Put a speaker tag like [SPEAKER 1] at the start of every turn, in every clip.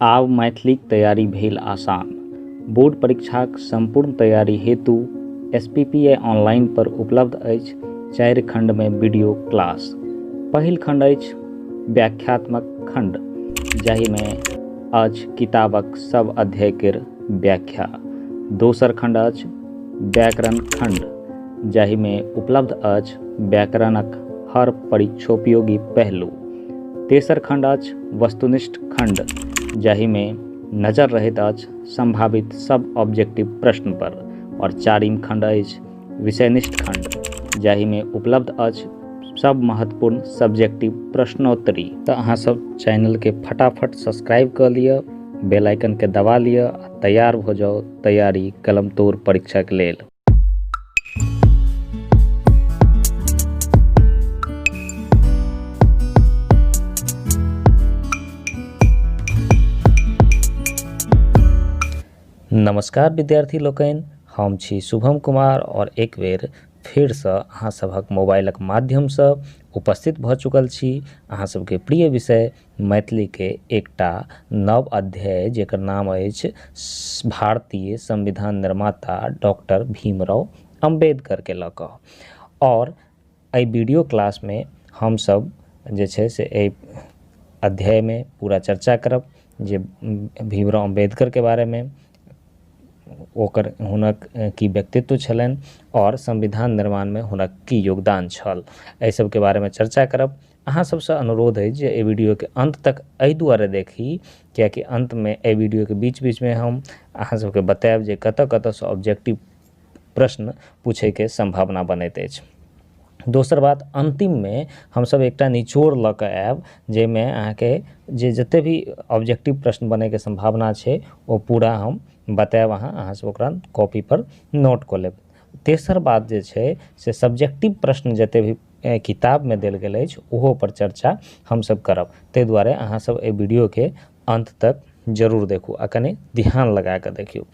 [SPEAKER 1] आब मैथिलीक तैयारी भेल आसान। बोर्ड परीक्षाक सम्पूर्ण तैयारी हेतु एसपीपीआई ऑनलाइन पर उपलब्ध अछि 4 खंडमे वीडियो क्लास। पहिल खंड अछि व्याख्यात्मक खंड, जाहिमे अछि किताबक सब अध्याय केर व्याख्या। दोसर खंड अछि व्याकरण खंड, जाहिमे उपलब्ध अछि व्याकरणक हर परीक्षोपयोगी पहलू। तेसर खंड अछि वस्तुनिष्ठ खंड, जाहिमे नजर रहैत अछि संभावित सब ऑब्जेक्टिव प्रश्न पर। और चारिम खंड अछि विषयनिष्ठ खंड, जाहिमे उपलब्ध अछि सब महत्वपूर्ण सब्जेक्टिव प्रश्नोत्तरी। तऽ अहाँ सब चैनलके फटाफट सब्सक्राइब कऽ लिअ, बेल आइकनके दबा लिअ आ तैयार भऽ जाउ तैयारी कलमतोड़ परीक्षाके लेल। नमस्कार विद्यार्थी लोकनि, हम छी शुभम कुमार और एक बेर फेरसँ अहाँ सभक मोबाइलक माध्यमसँ उपस्थित भऽ चुकल छी अहाँ सबके प्रिय विषय मैथिलीके एकटा नव अध्याय जेकर नाम अछि भारतीय संविधान निर्माता डॉक्टर भीमराव अम्बेडकरके लऽ कऽ। आओर एहि वीडियो क्लासमे हमसब जे छै से एहि अध्यायमे पूरा चर्चा करब जे भीमराव अम्बेडकरके बारेमे, ओकर हुनक की व्यक्तित्व छलनि आओर संविधान निर्माणमे हुनक की योगदान छल, एहि सबके बारेमे चर्चा करब। अहाँ सबसँ अनुरोध अछि जे एहि वीडियोके अन्त तक एहि दुआरे देखी कियाकि अन्तमे एहि वीडियोके बीच बीचमे हम अहाँ सबके बतायब जे कतऽ कतऽसँ ऑब्जेक्टिव प्रश्न पूछैके सम्भावना बनैत अछि। दोसर बात, अन्तिममे हमसब एकटा निचोड़ लऽ कऽ आयब जाहिमे अहाँके जे जते भी ऑब्जेक्टिव प्रश्न बनैके सम्भावना छै ओ पूरा हम बतायब, अहाँ सब ओकरा कॉपीपर नोट कऽ लेब। तेसर बात जे छै से सब्जेक्टिव प्रश्न जते भी किताबमे देल गेल अछि ओहो पर चर्चा हमसब करब, ताहि दुआरे अहाँ सब एहि वीडियोके अन्त तक जरूर देखू आ कनि ध्यान लगा कऽ देखियौ।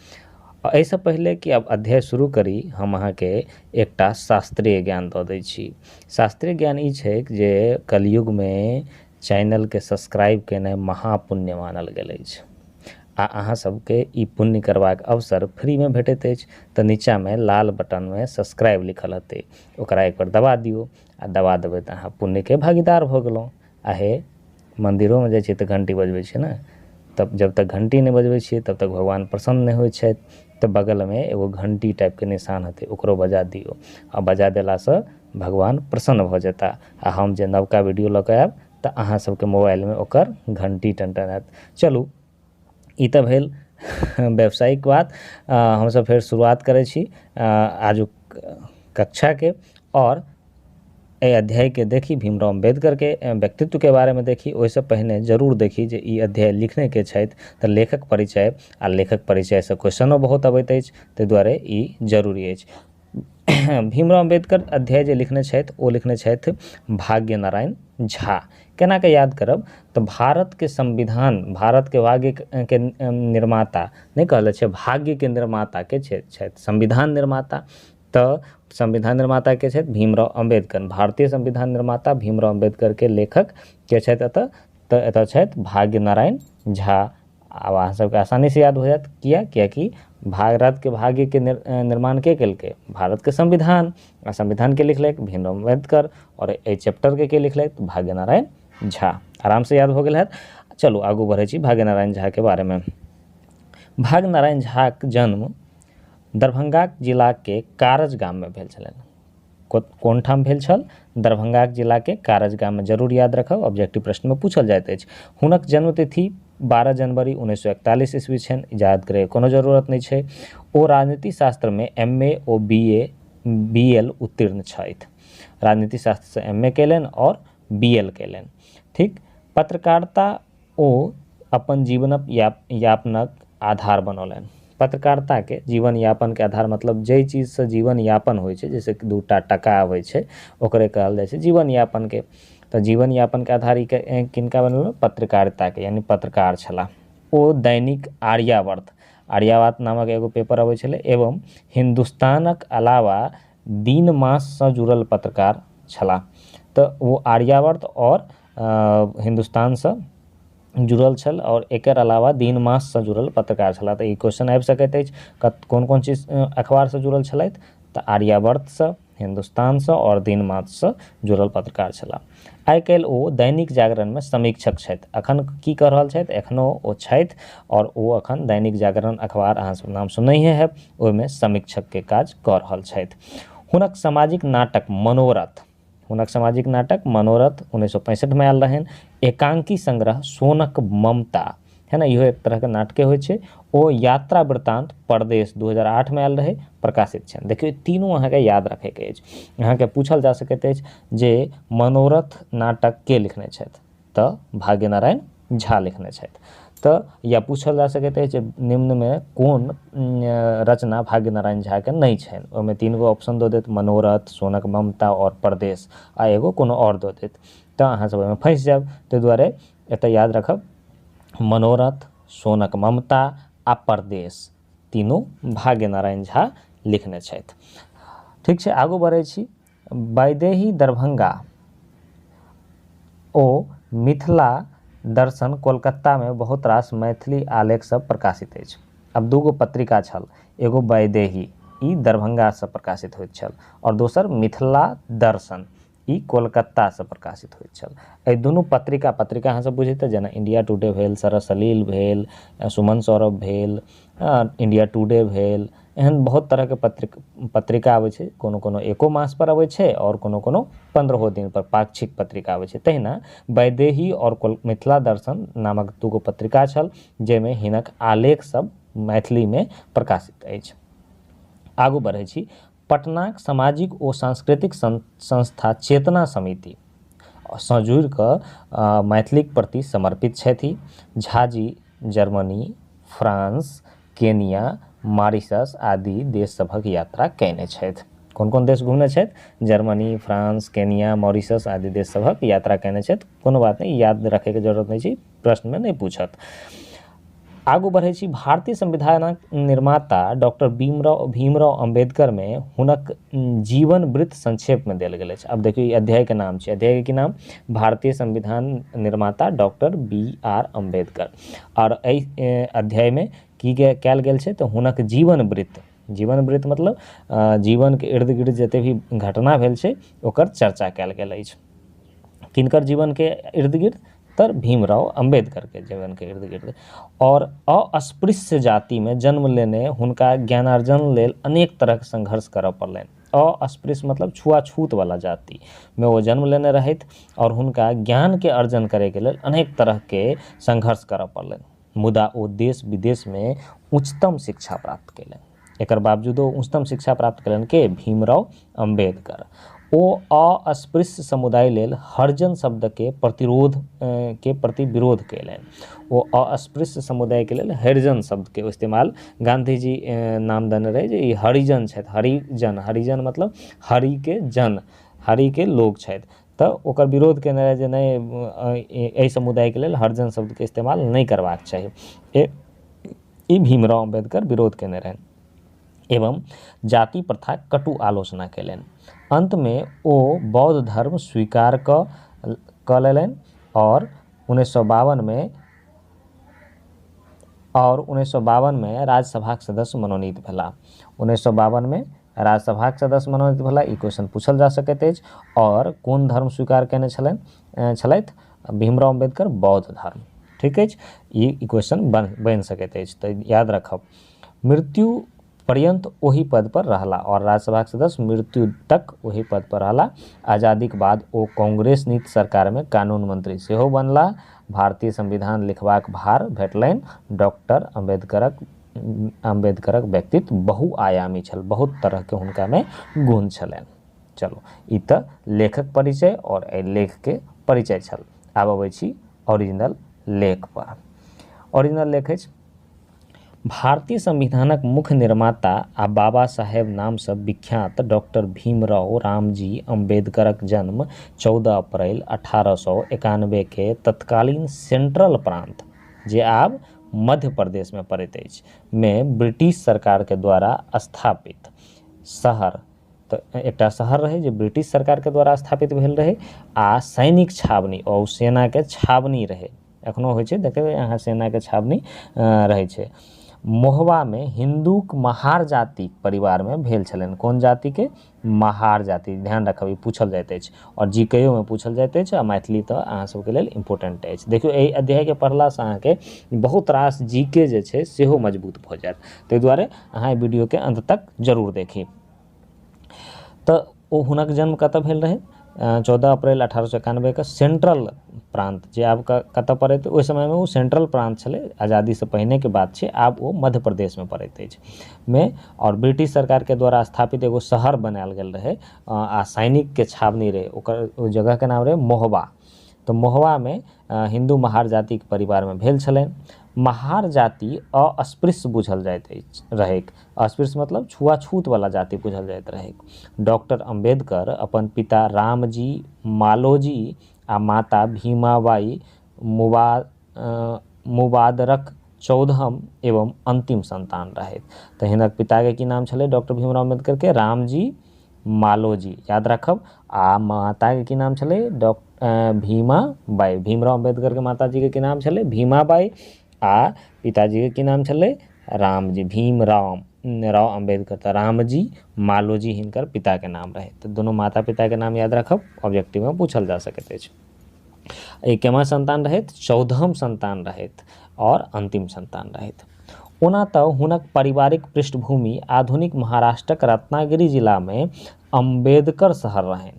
[SPEAKER 1] एहिसँ पहिले कि आब अध्याय शुरू करी, हम अहाँके एकटा शास्त्रीय ज्ञान दऽ दै छी। शास्त्रीय ज्ञान ई छै जे कलयुगमे चैनलके सब्सक्राइब केनाइ महापुण्य मानल गेल अछि आ अहाँ सबके ई पुण्य करबाक अवसर फ्रीमे भेटैत अछि। तऽ नीचाँमे लाल बटनमे सब्सक्राइब लिखल हेतै, ओकरा एक बेर दबा दियौ आ दबा देबै तऽ अहाँ पुण्यके भागीदार भऽ गेलहुँ। आ हे, मन्दिरोमे जाइ छियै तऽ घण्टी बजबै छियै ने, तब जब तक घण्टी नहि बजबै छियै तब तक भगवान प्रसन्न नहि होइ छथि। तऽ बगलमे एगो घण्टी टाइपके निशान हेतै, ओकरो बजा दियौ आ बजा देलासँ भगवान प्रसन्न भऽ जेता आ हम जे नवका वीडियो लऽ कऽ आयब तऽ अहाँ सबके मोबाइलमे ओकर घण्टी टनटनायत। चलू, ई तऽ भेल व्यावसायिक बात। हमसब फेर शुरुआत करै छी आजुक कक्षाके और एहि अध्यायके देखी, भीमराव अम्बेडकरके व्यक्तित्वके बारेमे देखी। ओहिसँ पहिने जरूर देखी जे ई अध्याय लिखनेके छथि तऽ लेखक परिचय, आ लेखक परिचयसँ क्वेश्चनो बहुत अबैत अछि, ताहि दुआरे ई जरूरी अछि। भीमराव अम्बेडकर अध्याय जे लिखने छथि ओ लिखने छथि भाग्यनारायण झा। केना कऽ याद करब तऽ भारतके संविधान, भारतके भाग्यके निर्माता नहि कहल जाइ छै, भाग्यके निर्माता के छथि संविधान निर्माता। तऽ संविधान निर्माता के छथि भीमराव अम्बेडकर। भारतीय संविधान निर्माता भीमराव अम्बेडकर के लेखक के छथि एतऽ, तऽ एतऽ छथि भाग्यनारायण झा। आब अहाँ सबके आसानीसँ याद हो जायत, किया कियाकि भारतके भाग्यके निर्माण के केलकै, भारतके संविधान, आ संविधानके लिखलक भीमराव अम्बेडकर और एहि चैप्टरके के लिखलक भाग्यनारायण झा। आरामसँ याद भऽ गेल हैत। चलू आगू बढ़ै छी भाग्यनारायण झाके बारेमे। भाग्यनारायण झाक जन्म दरभंगा जिलाके कारज गाममे भेल छलनि। कोन ठाम भेल छल? दरभंगा जिलाके कारज गाममे। जरूर याद रखब, ऑब्जेक्टिव प्रश्नमे पूछल जाइत अछि। हुनक जन्मतिथि 12 जनवरी 1941 ईस्वी छनि, याद करैके कोनो जरूरत नहि छै। ओ राजनीति शास्त्रमे एम ए ओ बी ए बी एल उत्तीर्ण छथि। राजनीति शास्त्रसँ एम ए कयलनि आओर बी एल कयलनि। ठीक, पत्रकारिता ओ अपन जीवनक यापनक आधार बनौलनि। पत्रकारिताके जीवन यापनके आधार मतलब जाहि चीजसँ जीवन यापन होइ छै, जैसे 2टा टका अबै छै, ओकरे कहल जाइ छै जीवन यापनके। तऽ जीवन यापनके आधार ई किनका बनल? पत्रकारिताके, यानी पत्रकार छलाह। ओ दैनिक आर्यावर्त, आर्यावर्त नामक एगो पेपर अबै छलै, एवं हिन्दुस्तानक अलावा दिन माससँ जुड़ल पत्रकार छलाह। तऽ ओ आर्यावर्त और हिन्दुस्तानसँ जुड़ल छल आओर एकर अलावा दिन माससँ जुड़ल पत्रकार छलाह। तऽ ई क्वेश्चन आबि सकैत अछि, कोन कोन चीज अखबारसँ जुड़ल छलथि? तऽ आर्यावर्तसँ, हिन्दुस्तानसँ आओर दिन माससँ जुड़ल पत्रकार छलाह। आइ काल्हि ओ दैनिक जागरणमे समीक्षक छथि। अखन की कऽ रहल छथि? एखनो ओ छथि आओर ओ अखन दैनिक जागरण अखबार, अहाँ सब नाम सुनैहे हैब, ओहिमे समीक्षकके काज कऽ रहल छथि। हुनक सामाजिक नाटक मनोरथ, हुनक सामाजिक नाटक मनोरथ 1965मे आयल रहनि। एकांकी संग्रह सोनक ममता है ने, इहो एक तरहके नाटके होइ छै। ओ यात्रा वृत्तांत परदेश 2008मे आयल रहै, प्रकाशित छनि। देखियौ, तीनू अहाँके याद रखैके अछि। अहाँके पूछल जा सकैत अछि जे मनोरथ नाटक के लिखने छथि, तऽ भाग्यनारायण झा लिखने छथि। तऽ या पूछल जा सकैत अछि जे निम्नमे कोन रचना भाग्यनारायण झाके नहि छनि, ओहिमे 3 गो ऑप्शन दऽ देत, मनोरथ, सोनक ममता आओर परदेश, आ एगो कोनो आओर दऽ देत, तऽ अहाँ सब ओहिमे फँसि जायब। ताहि दुआरे एतऽ याद रखब, मनोरथ, सोनक ममता आ परदेश तीनू भाग्यनारायण झा लिखने छथि। ठीक छै, आगू बढ़ै छी। वैदेही दरभंगा ओ मिथिला दर्शन कोलकातामे बहुत रास मैथिली आलेख सब प्रकाशित अछि। आब 2 गो पत्रिका छल, एगो वैदेही, ई दरभंगासँ प्रकाशित होइत छल, आओर दोसर मिथिला दर्शन, ई कोलकातासँ प्रकाशित होइत छल। एहि दुनू पत्रिका, पत्रिका अहाँ सब बुझैत, जेना इंडिया टुडे भेल, सरस सलील भेल, सुमन सौरभ भेल, इंडिया टुडे भेल, एहन बहुत तरहके पत्रिका आबै छै। कोनो कोनो एको मास पर अबै छै आओर कोनो कोनो 15 दिन पर पाक्षिक पत्रिका आबै छै। तहिना वैदेही आओर मिथिला दर्शन नामक 2 गो पत्रिका छल, जाहिमे हिनक आलेख सब मैथिलीमे प्रकाशित अछि। आगू बढ़ै छी। पटनाक सामाजिक ओ सांस्कृतिक संस्था चेतना समिति सँ जुड़ि कऽ मैथिलीक प्रति समर्पित छथि। Jhaji Germany, France, Kenya, Mauritius आदि देश सभक यात्रा कयने छथि। कोन कोन देश घुमने छथि? जर्मनी, फ्रांस, केनिया, मॉरिशस आदि देश सभक यात्रा कयने छथि। कोनो बात नहि, याद रखैके जरूरत नहि छै, प्रश्नमे नहि पूछत। आगू बढ़ै छी। भारतीय संविधानक निर्माता डॉक्टर भीमराव अम्बेडकरमे हुनक जीवन वृत्त संक्षेपमे देल गेल अछि। आब देखियौ, ई अध्यायके नाम छै। अध्यायके की नाम? भारतीय संविधान निर्माता डॉक्टर बी आर अम्बेडकर। आओर एहि अध्यायमे की कयल गेल छै? तऽ हुनक जीवन वृत्त, जीवन वृत्त मतलब जीवनके इर्द गिर्द जते भी घटना भेल छै ओकर चर्चा कयल गेल अछि। किनकर जीवनके इर्द गिर्द? तर भीमराव अम्बेडकर के जीवन के इर्द गिर्द। और अस्पृश्य जाति में जन्म लेने हुनका ज्ञानार्जन लेल अनेक तरह के संघर्ष करऽ पड़लनि। अस्पृश्य मतलब छुआछूत वाला जाति में ओ जन्म लेने रहथि और हुनका ज्ञान के अर्जन करे के लेल अनेक तरह के संघर्ष करऽ पड़लनि, मुदा ओ देश विदेश में उच्चतम शिक्षा प्राप्त कयलनि। एकर बावजूदो उच्चतम शिक्षा प्राप्त कयलनि के? भीमराव अम्बेडकर। ओ अस्पृश्य समुदाय लेल हरिजन शब्दके प्रतिरोध के प्रति विरोध कयलनि। ओ अस्पृश्य समुदायके लेल हरिजन शब्दके इस्तेमाल गांधीजी नाम देने रहै जे ई हरिजन छथि। हरिजन, हरिजन मतलब हरिके जन, हरिके लोक छथि। तऽ ओकर विरोध केने रहै जे नहि, एहि समुदायके लेल हरिजन शब्दके इस्तेमाल नहि करबाक चाही। ई भीमराव अम्बेडकर विरोध केने रहनि एवं जाति प्रथा कटु आलोचना कयलनि। अंतमे ओ बौद्ध धर्म स्वीकार कऽ लेलनि और 1952 और 1952 राज्यसभाक सदस्य मनोनीत भेलाह। 1952 राज्यसभाक सदस्य मनोनीत भेलाह। ई क्वेश्चन पूछल जा सकैत अछि। और कोन धर्म स्वीकार कयने छलथि भीमराव अम्बेडकर? बौद्ध धर्म। ठीक अछि, ई क्वेश्चन बनि सकैत अछि, तऽ याद रखब। मृत्यु पर्यंत ओही पद पर रहला और राज्यसभाक सदस्य मृत्यु तक ओही पद पर रहला। आज़ादीक बाद ओ कांग्रेस नीति सरकार में कानून मंत्री सेहो बनला। भारतीय संविधान लिखबाक भार भेटलनि। डॉक्टर अम्बेडकरक व्यक्तित्व बहुआयामी छल, बहुत तरहके हुनकामे गुण छलनि। चलो, ई तऽ लेखक परिचय और एहि लेखके परिचय छल। आब अबै छी ओरिजिनल लेख पर। ओरिजिनल लेख अछि भारतीय संविधानक मुख्य निर्माता आ बाबा साहेब नामसँ विख्यात डॉक्टर भीमराव रामजी अम्बेडकरक जन्म 14 अप्रैल 1891 के तत्कालीन सेंट्रल प्रांत, जे आब मध्य प्रदेश में पड़ैत अछि, में ब्रिटिश सरकार के द्वारा स्थापित शहर, तऽ एकटा शहर रहै जे ब्रिटिश सरकार के द्वारा स्थापित भेल रहै आ सैनिक छावनी और सेना के छावनी रहै। एखनो होइ छै, देखबै अहाँ सेनाके छावनी रहै छै। महोबामे हिन्दूक महार जातिक परिवारमे भेल छलनि। कोन जातिके? महार जाति। ध्यान राखब, ई पूछल जाइत अछि आओर जीकेओमे पूछल जाइत अछि, आ मैथिली तऽ अहाँ सबके लेल इम्पोर्टेंट अछि। देखियौ, एहि अध्यायके पढ़लासँ अहाँके बहुत रास जीके जे छै सेहो मजबूत भऽ जायत, ताहि दुआरे अहाँ एहि वीडियोके अन्त तक जरूर देखी। तऽ ओ हुनक जन्म कतऽ भेल रहै? 14 अप्रैल 1891के सेंट्रल प्रांत, जे आब कतऽ पड़ैत, ओहि समयमे ओ सेंट्रल प्रांत छलै, आज़ादीसँ पहिनेके बात छै, आब ओ मध्य प्रदेशमे पड़ैत अछि मे। आओर ब्रिटिश सरकारके द्वारा स्थापित एगो शहर बनायल गेल रहै आ सैनिकके छावनी रहै, ओकर ओहि जगहके नाम रहै महोबा। तऽ महोबामे हिन्दू महार जातिके परिवारमे भेल छलनि। महार जाति अस्पृश्य बुझल जाइत अछि रहैक, अस्पृश्य मतलब छुआछूतवला जाति बुझल जाइत रहैक। डॉक्टर अम्बेडकर अपन पिता रामजी मालोजी आ माता भीमाबाई मुबादरक 14म एवं अंतिम संतान रहथि। तऽ हिनक पिताके की नाम छलै डॉक्टर भीमराव अम्बेडकर के? रामजी मालोजी, याद राखब। आ माताके की नाम छलै? भीमाबाई। भीमराव अम्बेडकर के माताजीके की नाम छलै? भीमाबाई। आ पिताजीके की नाम छलै? रामजी, भीमराव राव अम्बेडकर। तऽ रामजी मालोजी हिनकर पिताके नाम रहै। तऽ दुनू माता पिताके नाम याद राखब, ऑब्जेक्टिवमे पूछल जा सकैत अछि। एकेमा संतान रहथि, 14म संतान रहथि आओर अंतिम संतान रहथि। ओना तऽ हुनक पारिवारिक पृष्ठभूमि आधुनिक महाराष्ट्रक रत्नागिरी जिलामे अम्बेडकर शहर रहनि।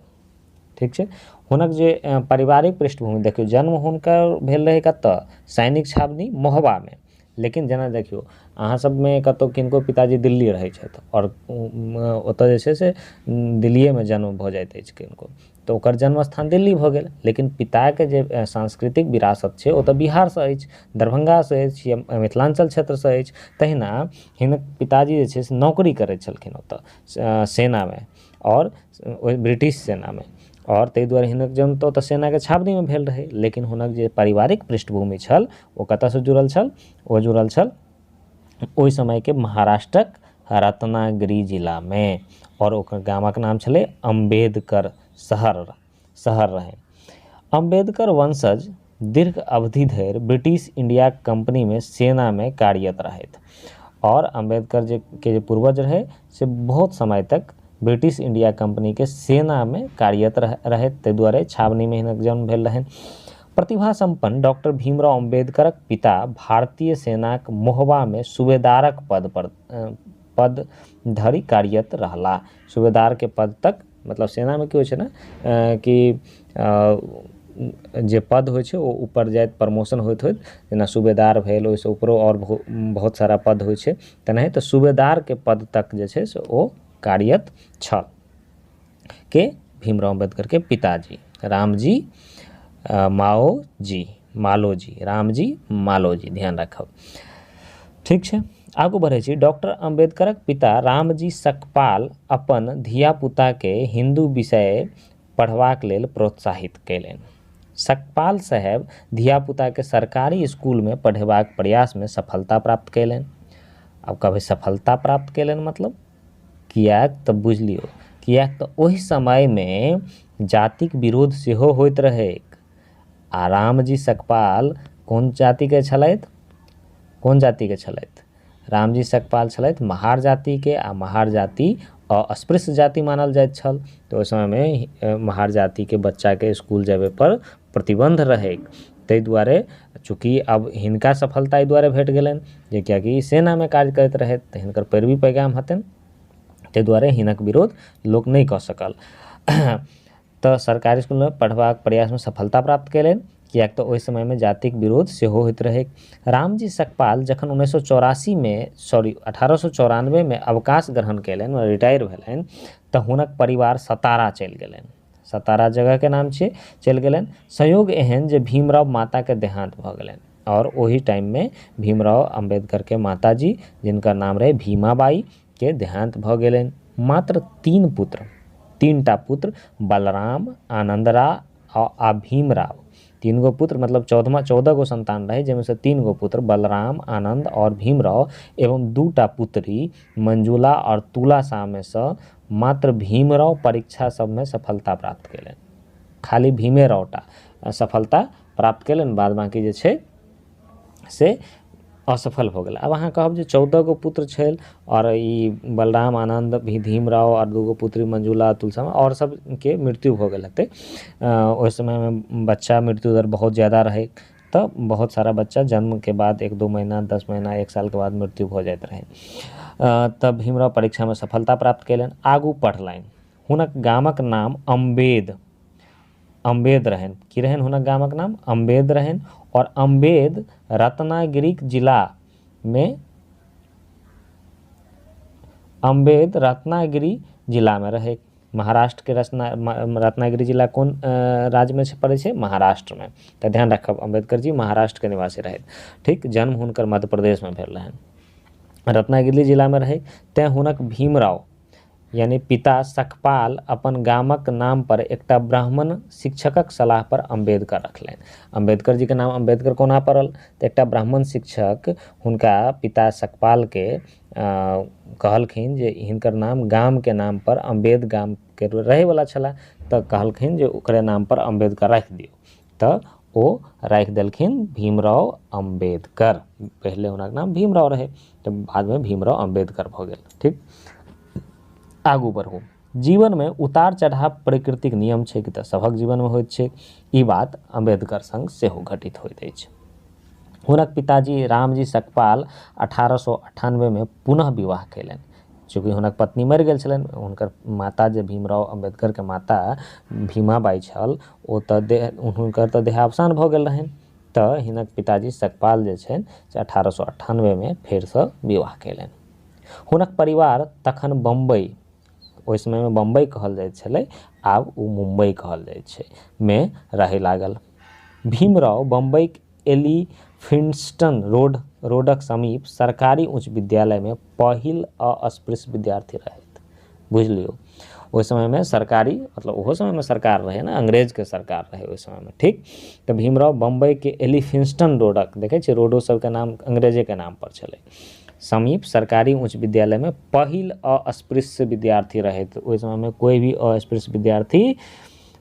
[SPEAKER 1] ठीक छै, हुनक जे पारिवारिक पृष्ठभूमि, देखियौ जन्म हुनकर भेल रहै कतऽ? सैनिक छावनी महोबामे। लेकिन जेना देखियौ अहाँ सबमे कतहु किनको पिताजी दिल्ली रहै छथि आओर ओतऽ जे छै से दिल्लीएमे जन्म भऽ जाइत अछि किनको, तऽ ओकर जन्म स्थान दिल्ली भऽ गेल, लेकिन पिताके जे सांस्कृतिक विरासत छै ओ तऽ बिहारसँ अछि, दरभङ्गासँ अछि या मिथिलाञ्चल क्षेत्रसँ अछि। तहिना हिनक पिताजी जे छै से नौकरी करै छलखिन ओतऽ सेनामे, आओर ओहि ब्रिटिश सेनामे, आओर ताहि दुआरे हिनक जन्म तऽ ओतऽ सेनाके छावनीमे भेल रहै। लेकिन हुनक जे पारिवारिक पृष्ठभूमि छल ओ कतऽसँ जुड़ल छल? ओ जुड़ल छल ओहि समयके महाराष्ट्रक रत्नागिरी जिलामे, आओर ओकर गामक नाम छलै अम्बेडकर शहर रहै। अम्बेडकर वंशज दीर्घ अवधि धरि ब्रिटिश इंडिया कंपनीमे सेनामे कार्यरत रहथि। आओर अम्बेडकर के जे पूर्वज रहै से बहुत समय तक ब्रिटिश इंडिया कंपनीके सेनामे कार्यरत रहथि, ताहि दुआरे छावनीमे हिनक जन्म भेल रहनि। प्रतिभा सम्पन्न डॉक्टर भीमराव अम्बेडकरक पिता भारतीय सेनाक महोबामे सूबेदारक पद धरि कार्यरत रहला। सूबेदारके पद तक, मतलब सेनामे की होइ छै ने कि जे पद होइ छै ओ ऊपर जाइत प्रमोशन होइत होइत, जेना सूबेदार भेल, ओहिसँ ऊपरो आओर बहुत सारा पद होइ छै, तेनाही तऽ सूबेदारके पद तक जे छै से ओ कार्यरत छल के भीमराव अम्बेडकर के पिताजी रामजी माओजी मालोजी, रामजी मालोजी, ध्यान राखब। ठीक छै, आगू बढ़ै छी। डॉक्टर अम्बेडकरक पिता रामजी सकपाल अपन धियापुताके हिन्दू विषय पढ़बाक लेल प्रोत्साहित कयलनि। सकपाल साहेब धियापुताके सरकारी स्कूलमे पढ़ेबाक प्रयासमे सफलता प्राप्त कयलनि। आब कहबै सफलता प्राप्त कयलनि मतलब किएक तऽ बुझि लियौ, किएक तऽ ओहि समयमे जातिक विरोध सेहो होइत रहैक। आ रामजी सकपाल कोन जातिके छलथि? कोन जातिके छलथि? रामजी सकपाल छलथि महार जातिके, आ महार जाति अस्पृश्य जाति मानल जाइत छल। तऽ ओहि समयमे महार जातिके बच्चाके स्कूल जेबै पर प्रतिबन्ध रहैक। ताहि दुआरे चूँकि अब हिनका सफलता एहि दुआरे भेट गेलनि जे कियाकि सेनामे कार्य करैत रहथि, तऽ हिनकर पैरवी पैगाम हेतनि, ताहि दुआरे हिनक विरोध लोक नहि कऽ सकल। तऽ सरकारी स्कूलमे पढ़बाक प्रयासमे सफलता प्राप्त कयलनि, किएक तऽ ओहि समयमे जातिक विरोध सेहो होइत रहै। रामजी सकपाल जखन 1894मे अवकाश ग्रहण कयलनि, रिटायर भेलनि, तऽ हुनक परिवार सतारा चलि गेलनि। सतारा जगहके नाम छियै, चलि गेलनि। संयोग एहन जे भीमराव माताके देहान्त भऽ गेलनि, आओर ओहि टाइममे भीमराव अम्बेडकरके माताजी, जिनकर नाम रहै भीमाबाई, के देहान्त भऽ गेलनि। मात्र तीनटा पुत्र, बलराम, आनंदराव आ भीमराव, 3 गो पुत्र, मतलब 14 गो संतान रहे, जाहिमे से 3 गो पुत्र बलराम, आनंद और भीमराव एवं 2टा पुत्री मंजुला और तुलासामे सँ मात्र भीमराव परीक्षा सबमे सफलता प्राप्त कयलनि। खाली भीमेरावटा सफलता प्राप्त कयलनि, बाद बाँकी जे छै से असफल भऽ गेल। आब अहाँ कहब जे 14 गो पुत्र छल आओर ई बलराम, आनन्द, भीमराव आओर 2 गो पुत्री मंजुला, तुलसा आओर सबके मृत्यु भऽ गेल हेतै। ओहि समयमे बच्चा मृत्यु दर बहुत ज्यादा रहै, तऽ बहुत सारा बच्चा जन्मके बाद 1-2 महीना, 10 महीना, 1 सालके बाद मृत्यु भऽ जाइत रहै। तब भीमराव परीक्षामे सफलता प्राप्त कयलनि, आगू पढ़लनि। हुनक गामक नाम अम्बेद रहनि। की रहनि हुनक गामक नाम? अम्बेद रहनि। और अम्बेद रत्नागिरीक जिलामे, अम्बेद रत्नागिरी जिलामे रहै। महाराष्ट्रके रत्नागिरी जिला कोन राज्यमे पड़ै छै? महाराष्ट्रमे। तऽ ध्यान राखब, अम्बेडकर जी महाराष्ट्रके निवासी रहथि। ठीक, जन्म हुनकर मध्य प्रदेशमे भेल रहनि, रत्नागिरी जिलामे रहै। तेँ हुनक भीमराव यानी पिता सकपाल अपन गामक नाम पर एकटा ब्राह्मण शिक्षकक सलाह पर अम्बेडकर रखलनि। अम्बेडकर जीके नाम अम्बेडकर कोना पड़ल? तऽ एकटा ब्राह्मण शिक्षक हुनका पिता सकपालके कहलखिन जे हिनकर नाम गामके नाम पर, अम्बेद गामके रहैवला छलाह, तऽ कहलखिन जे ओकरे नाम पर अम्बेडकर राखि दियौ। तऽ ओ राखि देलखिन भीमराव अम्बेडकर। पहिले हुनक नाम भीमराव रहै, तऽ बादमे भीमराव अम्बेडकर भऽ गेल। ठीक, आगू बढ़ू। जीवनमे उतार चढ़ाव प्रकृतिक नियम छै कि तऽ सभक जीवनमे होइत छै। ई बात अम्बेडकर संग सेहो घटित होइत अछि। हुनक पिताजी रामजी सकपाल 1898मे पुनः विवाह कयलनि। चूँकि हुनक पत्नी मरि गेल छलनि, हुनकर माता जे भीमराव अम्बेडकरके माता भीमाबाई छल, ओ तऽ हुनकर तऽ देहावसान भऽ गेल रहनि। तऽ हिनक पिताजी सकपाल जे छनि से 1898मे फेरसँ विवाह कयलनि। हुनक परिवार तखन बम्बई, ओहि समयमे बम्बई कहल जाइत छलै, आब ओ मुम्बई कहल जाइत छै, मे रहय लागल। भीमराव बम्बईक एलिफिंस्टन रोडक समीप सरकारी उच्च विद्यालयमे पहिल अस्पृश्य विद्यार्थी रहथि। बुझि लियौ, ओहि समयमे सरकारी, मतलब ओहो समयमे सरकार रहै ने, अंग्रेजके सरकार रहै ओहि समयमे। ठीक, तऽ भीमराव बम्बईके एलिफिंस्टन रोडक, देखै छियै रोडो सबके नाम अंग्रेजेके नाम पर छलै, समीप सरकारी उच्च विद्यालयमे पहिल अस्पृश्य विद्यार्थी रहथि। ओहि समयमे कोइ भी अस्पृश्य विद्यार्थी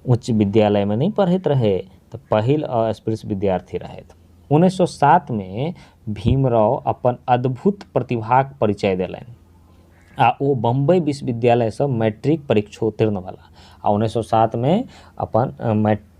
[SPEAKER 1] उच्च विद्यालयमे नहि पढ़ैत रहै, तऽ पहिल अस्पृश्य विद्यार्थी रहथि। 1907मे भीमराव अपन अद्भुत प्रतिभाक परिचय देलनि आ ओ बम्बई विश्वविद्यालयसँ मैट्रिक परीक्षोत्तीर्ण भेला आ 1907मे अपन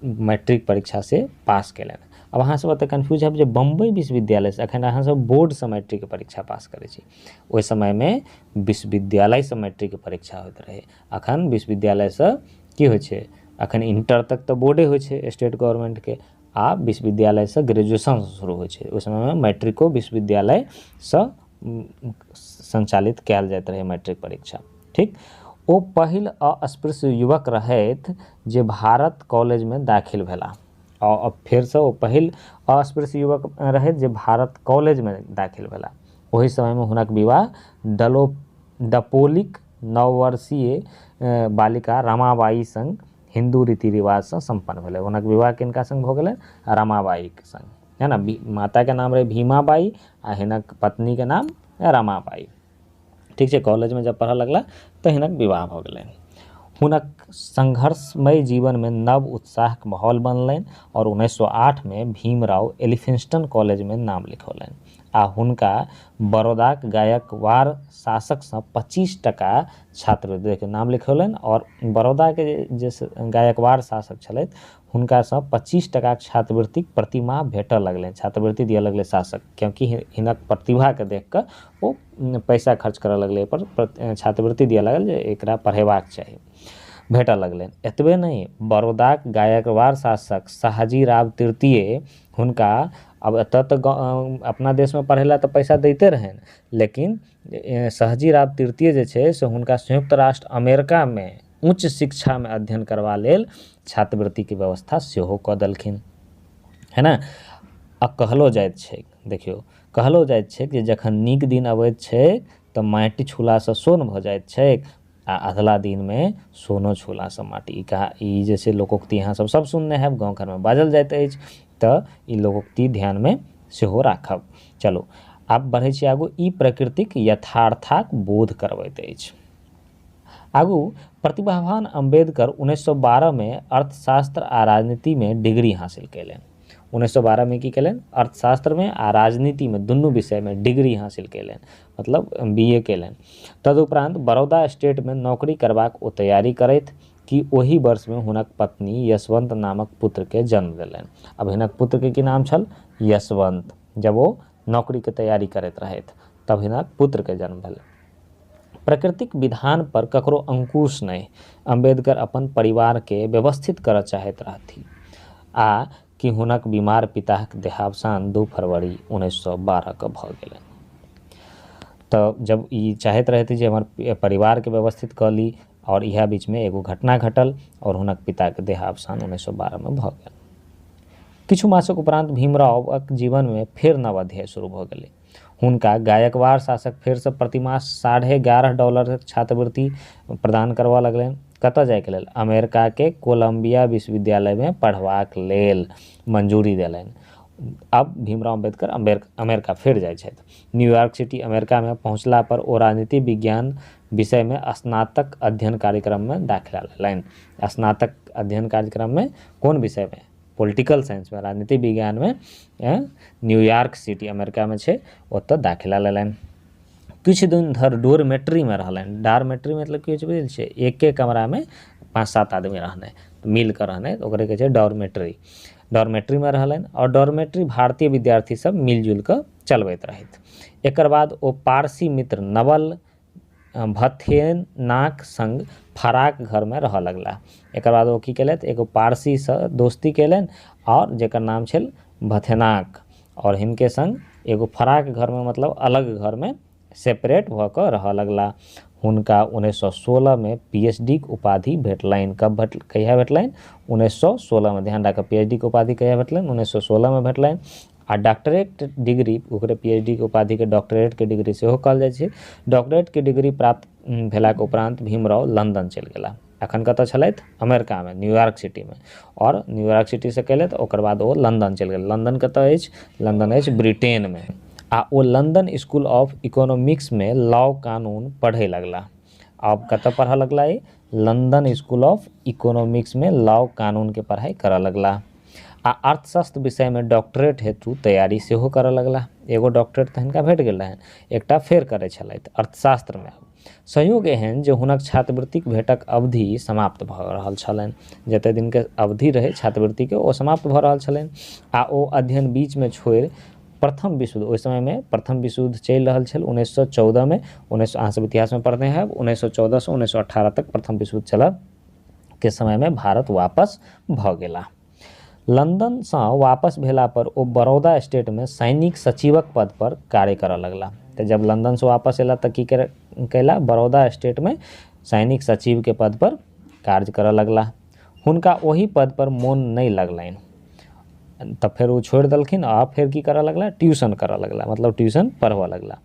[SPEAKER 1] मैट्रिक परीक्षा से पास कयलनि। अब अहाँ सब एतऽ कन्फ्यूज हैब जे बम्बई विश्वविद्यालयसँ, एखन अहाँ सब बोर्डसँ मैट्रिकके परीक्षा पास करै छी, ओहि समयमे विश्वविद्यालयसँ मैट्रिकके परीक्षा होइत रहै। एखन विश्वविद्यालयसँ की होइ छै, एखन इंटर तक तऽ बोर्डे होइ छै स्टेट गवर्नमेन्टके, आ विश्वविद्यालयसँ ग्रेजुएशन शुरू होइ छै। ओहि समयमे मैट्रिको विश्वविद्यालयसँ संचालित कयल जाइत रहै मैट्रिक परीक्षा। ठीक, ओ पहिल अस्पृश्य युवक रहथि जे भारत कॉलेजमे दाखिल भेलाह। और फेरसँ ओ पहिल अस्पृश्य युवक रहथि जे भारत कॉलेजमे दाखिल भेलाह। ओहि समयमे हुनक विवाह दपोलीक 9 वर्षीय बालिका रमाबाई संग हिन्दू रीति रिवाजसँ सम्पन्न भेलै। हुनक विवाह किनका संग भऽ गेलै? रमाबाईके संग, है ना। माताके नाम रहै भीमाबाई आ हिनक पत्नीके नाम रमाबाई। ठीक छै, कॉलेजमे जब पढ़ऽ लगला तऽ हिनक विवाह भऽ गेलनि। हुनक संघर्षमय जीवनमे नव उत्साहक माहौल बनलनि और 1908मे भीमराव एलिफिंस्टन कॉलेजमे नाम लिखौलनि आ हुनका बड़ौदाक गायकवाड़ शासकसँ 25 टका छात्रवृत्ति, देखियौ नाम लिखौलनि और बड़ौदाके जे गायकवाड़ शासक छलथि हुनकासँ 25 टकाक छात्रवृत्ति प्रतिमाह भेटऽ लगलनि। छात्रवृत्ति दिअ लगलै शासक, क्योंकि हिनक प्रतिभाके देख कऽ ओ पैसा खर्च करऽ लगलै, एहिपर छात्रवृत्ति दिअ लागल जे एकरा पढ़ेबाक चाही, भेटऽ लगलनि। एतबे नहि, बड़ौदाक गायकवाड़ शासक शाहजीराव तृतीय हुनका, अब एतऽ तऽ अपना देशमे पढ़ै लए तऽ पैसा दैते रहनि, लेकिन शाहजीराव तृतीय जे छै से हुनका संयुक्त राष्ट्र अमेरिकामे उच्च शिक्षामे अध्ययन करबा लेल छात्रवृत्तिके व्यवस्था सेहो कऽ देलखिन, है ना। आ कहलो जाइत छै, देखियौ कहलो जाइत छै कि जखन नीक दिन अबैत छै तऽ माटि छुलासँ सोन भऽ जाइत छै आ अधला दिनमे सोनो छुलासँ माटि। ई जे छै लोकोक्ति अहाँ सब सब सुनने हैब, गाँव घरमे बाजल जाइत अछि, तऽ ई लोकोक्ति ध्यानमे सेहो राखब। चलू आब बढ़ै छी आगू। ई प्रकृतिक यथार्थाक बोध करबैत अछि। आगू, प्रतिभावान अम्बेडकर 1912मे अर्थशास्त्र आ राजनीतिमे डिग्री हासिल कयलनि। 1912 में की केलनि, अर्थशास्त्रमे आ राजनीतिमे दुनू विषयमे डिग्री हासिल केलनि, मतलब BA केलनि। तदुपरांत बड़ौदा स्टेटमे नौकरी करबाक ओ तैयारी करैत कि ओही वर्षमे हुनक पत्नी यशवंत नामक पुत्रके जन्म देलनि। अब हिनक पुत्रके की नाम छल? यशवंत। जब ओ नौकरीके तैयारी करैत रहथि तब हिनक पुत्रके जन्म भेल। प्राकृतिक विधान पर ककरो अंकुश नहि, अम्बेडकर अपन परिवारके व्यवस्थित करऽ चाहैत रहथि आ कि हुनक बीमार पिताक देहावसान 2 फरवरी 1912 के भऽ गेलनि। तऽ जब ई चाहैत रहथि जे हमर परिवारके व्यवस्थित कऽ ली, और इएह बीचमे एगो घटना घटल और हुनक पिताके देहावसान 1912 में भऽ गेल। किछु मासक उपरांत भीमरावक जीवनमे फेर नव अध्याय शुरू भऽ गेलै। हुनका गायकवाड़ शासक फेरसँ प्रतिमास $11.5 छात्रवृत्ति प्रदान करबऽ लगलनि। कतऽ जाइके लेल? अमेरिकाके कोलंबिया विश्वविद्यालयमे पढ़बाक लेल मंजूरी देलनि। अब भीमराव अम्बेडकर अमेरिका फेर जाइ छथि। न्यूयॉर्क सिटी अमेरिकामे पहुँचला पर ओ राजनीति विज्ञान विषयमे स्नातक अध्ययन कार्यक्रममे दाखिला लेलनि। स्नातक अध्ययन कार्यक्रममे कोन विषयमे? पॉलिटिकल साइंसमे, राजनीति विज्ञानमे न्यूयॉर्क सिटी अमेरिकामे छै, ओतऽ दाखिला लेलनि। किछु दिन धरि डोरमेट्रीमे रहलनि। डॉर्मेट्री मतलब की होइ छै बुझल छियै? एके कमरामे 5-7 आदमी रहनाइ, मिल कऽ रहनाइ, ओकरे कहै छै डॉर्मेट्री। डॉर्मेट्रीमे रहलनि और डॉर्मेट्री भारतीय विद्यार्थी सब मिलजुल कऽ चलबैत रहथि। एकर बाद ओ पारसी मित्र नवल भथेनाक संग फराक घरमे रहऽ लगला। एकर बाद ओ की केलथि, एगो पारसीसँ दोस्ती केलनि और जेकर नाम छल भथेनाक, और हिनके संग एगो फराक घरमे, मतलब अलग घरमे सेपरेट भऽ कऽ रहऽ लगला। हुनका 1916 में PhD के उपाधि भेटलनि। कब कहिया भेटलनि? 1916 में। ध्यान राखब, PhD के उपाधि कहिया भेटलनि? 1916 में भेटलनि। आ डॉक्टरेट डिग्री, ओकरे PhD के उपाधि के डॉक्टरेट के डिग्री सेहो कहल जाइ छै। डॉक्टरेट के डिग्री प्राप्त भेलाके उपरांत भीमराव लंदन चलि गेला। अखन कतऽ छलथि? अमेरिकामे, न्यूयॉर्क सिटीमे। और न्यूयॉर्क सिटीसँ केलथि, ओकर बाद ओ लंदन चलि गेल। लंदन कतऽ अछि? लंदन अछि ब्रिटेनमे। आ ओ लंदन स्कूल ऑफ इकोनॉमिक्समे लॉ कानून पढ़ै लगला। आब कतऽ पढ़ऽ लगला? ई लंदन स्कूल ऑफ इकोनॉमिक्समे लॉ कानूनके पढ़ाइ करऽ लगला आ अर्थशास्त्र विषयमे डॉक्टरेट हेतु तैयारी सेहो करऽ लगला। एगो डॉक्टरेट तऽ हिनका भेट गेल रहनि, एकटा फेर करै छलथि अर्थशास्त्रमे। संयोग एहन जे हुनक छात्रवृत्तिक भेटक अवधि समाप्त भऽ रहल छलनि। जते दिनके अवधि रहै छात्रवृत्तिके ओ समाप्त भऽ रहल छलनि आ ओ अध्ययन बीचमे छोड़ि प्रथम विश्वयुद्ध, ओहि समयमे प्रथम विश्वयुद्ध चलि रहल छल 1914 में। अहाँ सब इतिहासमे पढ़ने हैब, 1914 से 1918 तक प्रथम विश्वयुद्ध चलल के समयमे भारत वापस भऽ गेला। लंदनसँ वापस भेला पर ओ बड़ौदा स्टेटमे सैनिक सचिवक पद पर कार्य करऽ लगला। तऽ जब लंदनसँ वापस अयला तऽ की कयला? बड़ौदा स्टेटमे सैनिक सचिवके पद पर कार्य करऽ लगला। हुनका ओहि पद पर मोन नहि लगलनि, तऽ फेर ओ छोड़ि देलखिन आ फेर की करऽ लगला? ट्यूशन करऽ लगला, मतलब ट्यूशन पढ़बऽ लगला।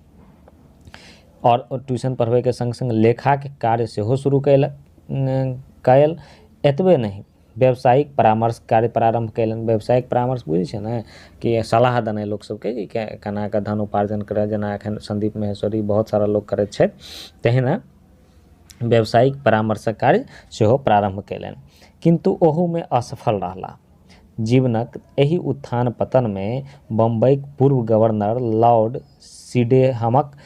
[SPEAKER 1] और ट्यूशन पढ़बैके संग संग लेखाके कार्य सेहो शुरू कयल। एतबे नहि, व्यावसायिक परामर्श कार्य प्रारम्भ कयलनि। व्यावसायिक परामर्श बुझै छै ने कि सलाह देनाइ लोक सबके कि केना कऽ धन उपार्जन करय, जेना एखन संदीप महेश्वरी बहुत सारा लोक करैत छथि, तहिना व्यावसायिक परामर्शक कार्य सेहो प्रारम्भ कयलनि, किन्तु ओहूमे असफल रहला। जीवनक एहि उत्थान पतनमे बम्बईक पूर्व गवर्नर लॉर्ड सिडेहमक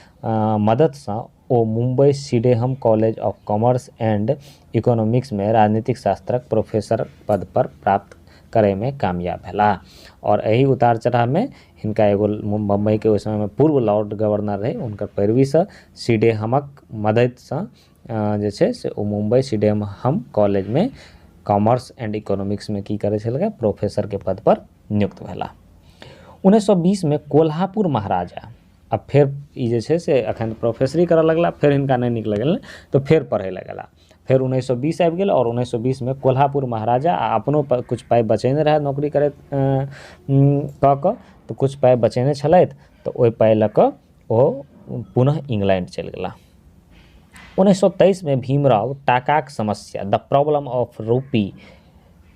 [SPEAKER 1] मदतिसँ ओ Mumbai Sydenham college of commerce and इकोनॉमिक्समे राजनीतिक शास्त्रक प्रोफेसर पद पर प्राप्त करैमे कामयाब भेलाह। और एहि उतार चढ़ावमे हिनका एगो बम्बईके ओहि समयमे पूर्व लॉर्ड गवर्नर रहै, हुनकर पैरवीसँ सिडेहमक मदतिसँ जे छै से ओ मुम्बई सिडेहम कॉलेजमे कॉमर्स एंड इकोनॉमिक्समे की करै छलकै? प्रोफेसरके पद पर नियुक्त भेलाह। 1920 में कोल्हापुर महाराजा, अब फेर ई जे छै से अखन प्रोफेसरी करऽ लगला, फेर हिनका नहि नीक लगलनि तऽ फेर पढ़ै लगला। फेर 1920 आबि गेल और 1920 में कोल्हापुर महाराजा आ अपनो किछु पाइ बचेने रहए नौकरी करैत कऽ कऽ, तऽ किछु पाइ बचेने छलथि तऽ ओहि पाइ लऽ कऽ ओ पुनः इंग्लैंड चलि गेलाह। 1923 में भीमराव टाकाक समस्या, द प्रॉब्लम ऑफ रूपी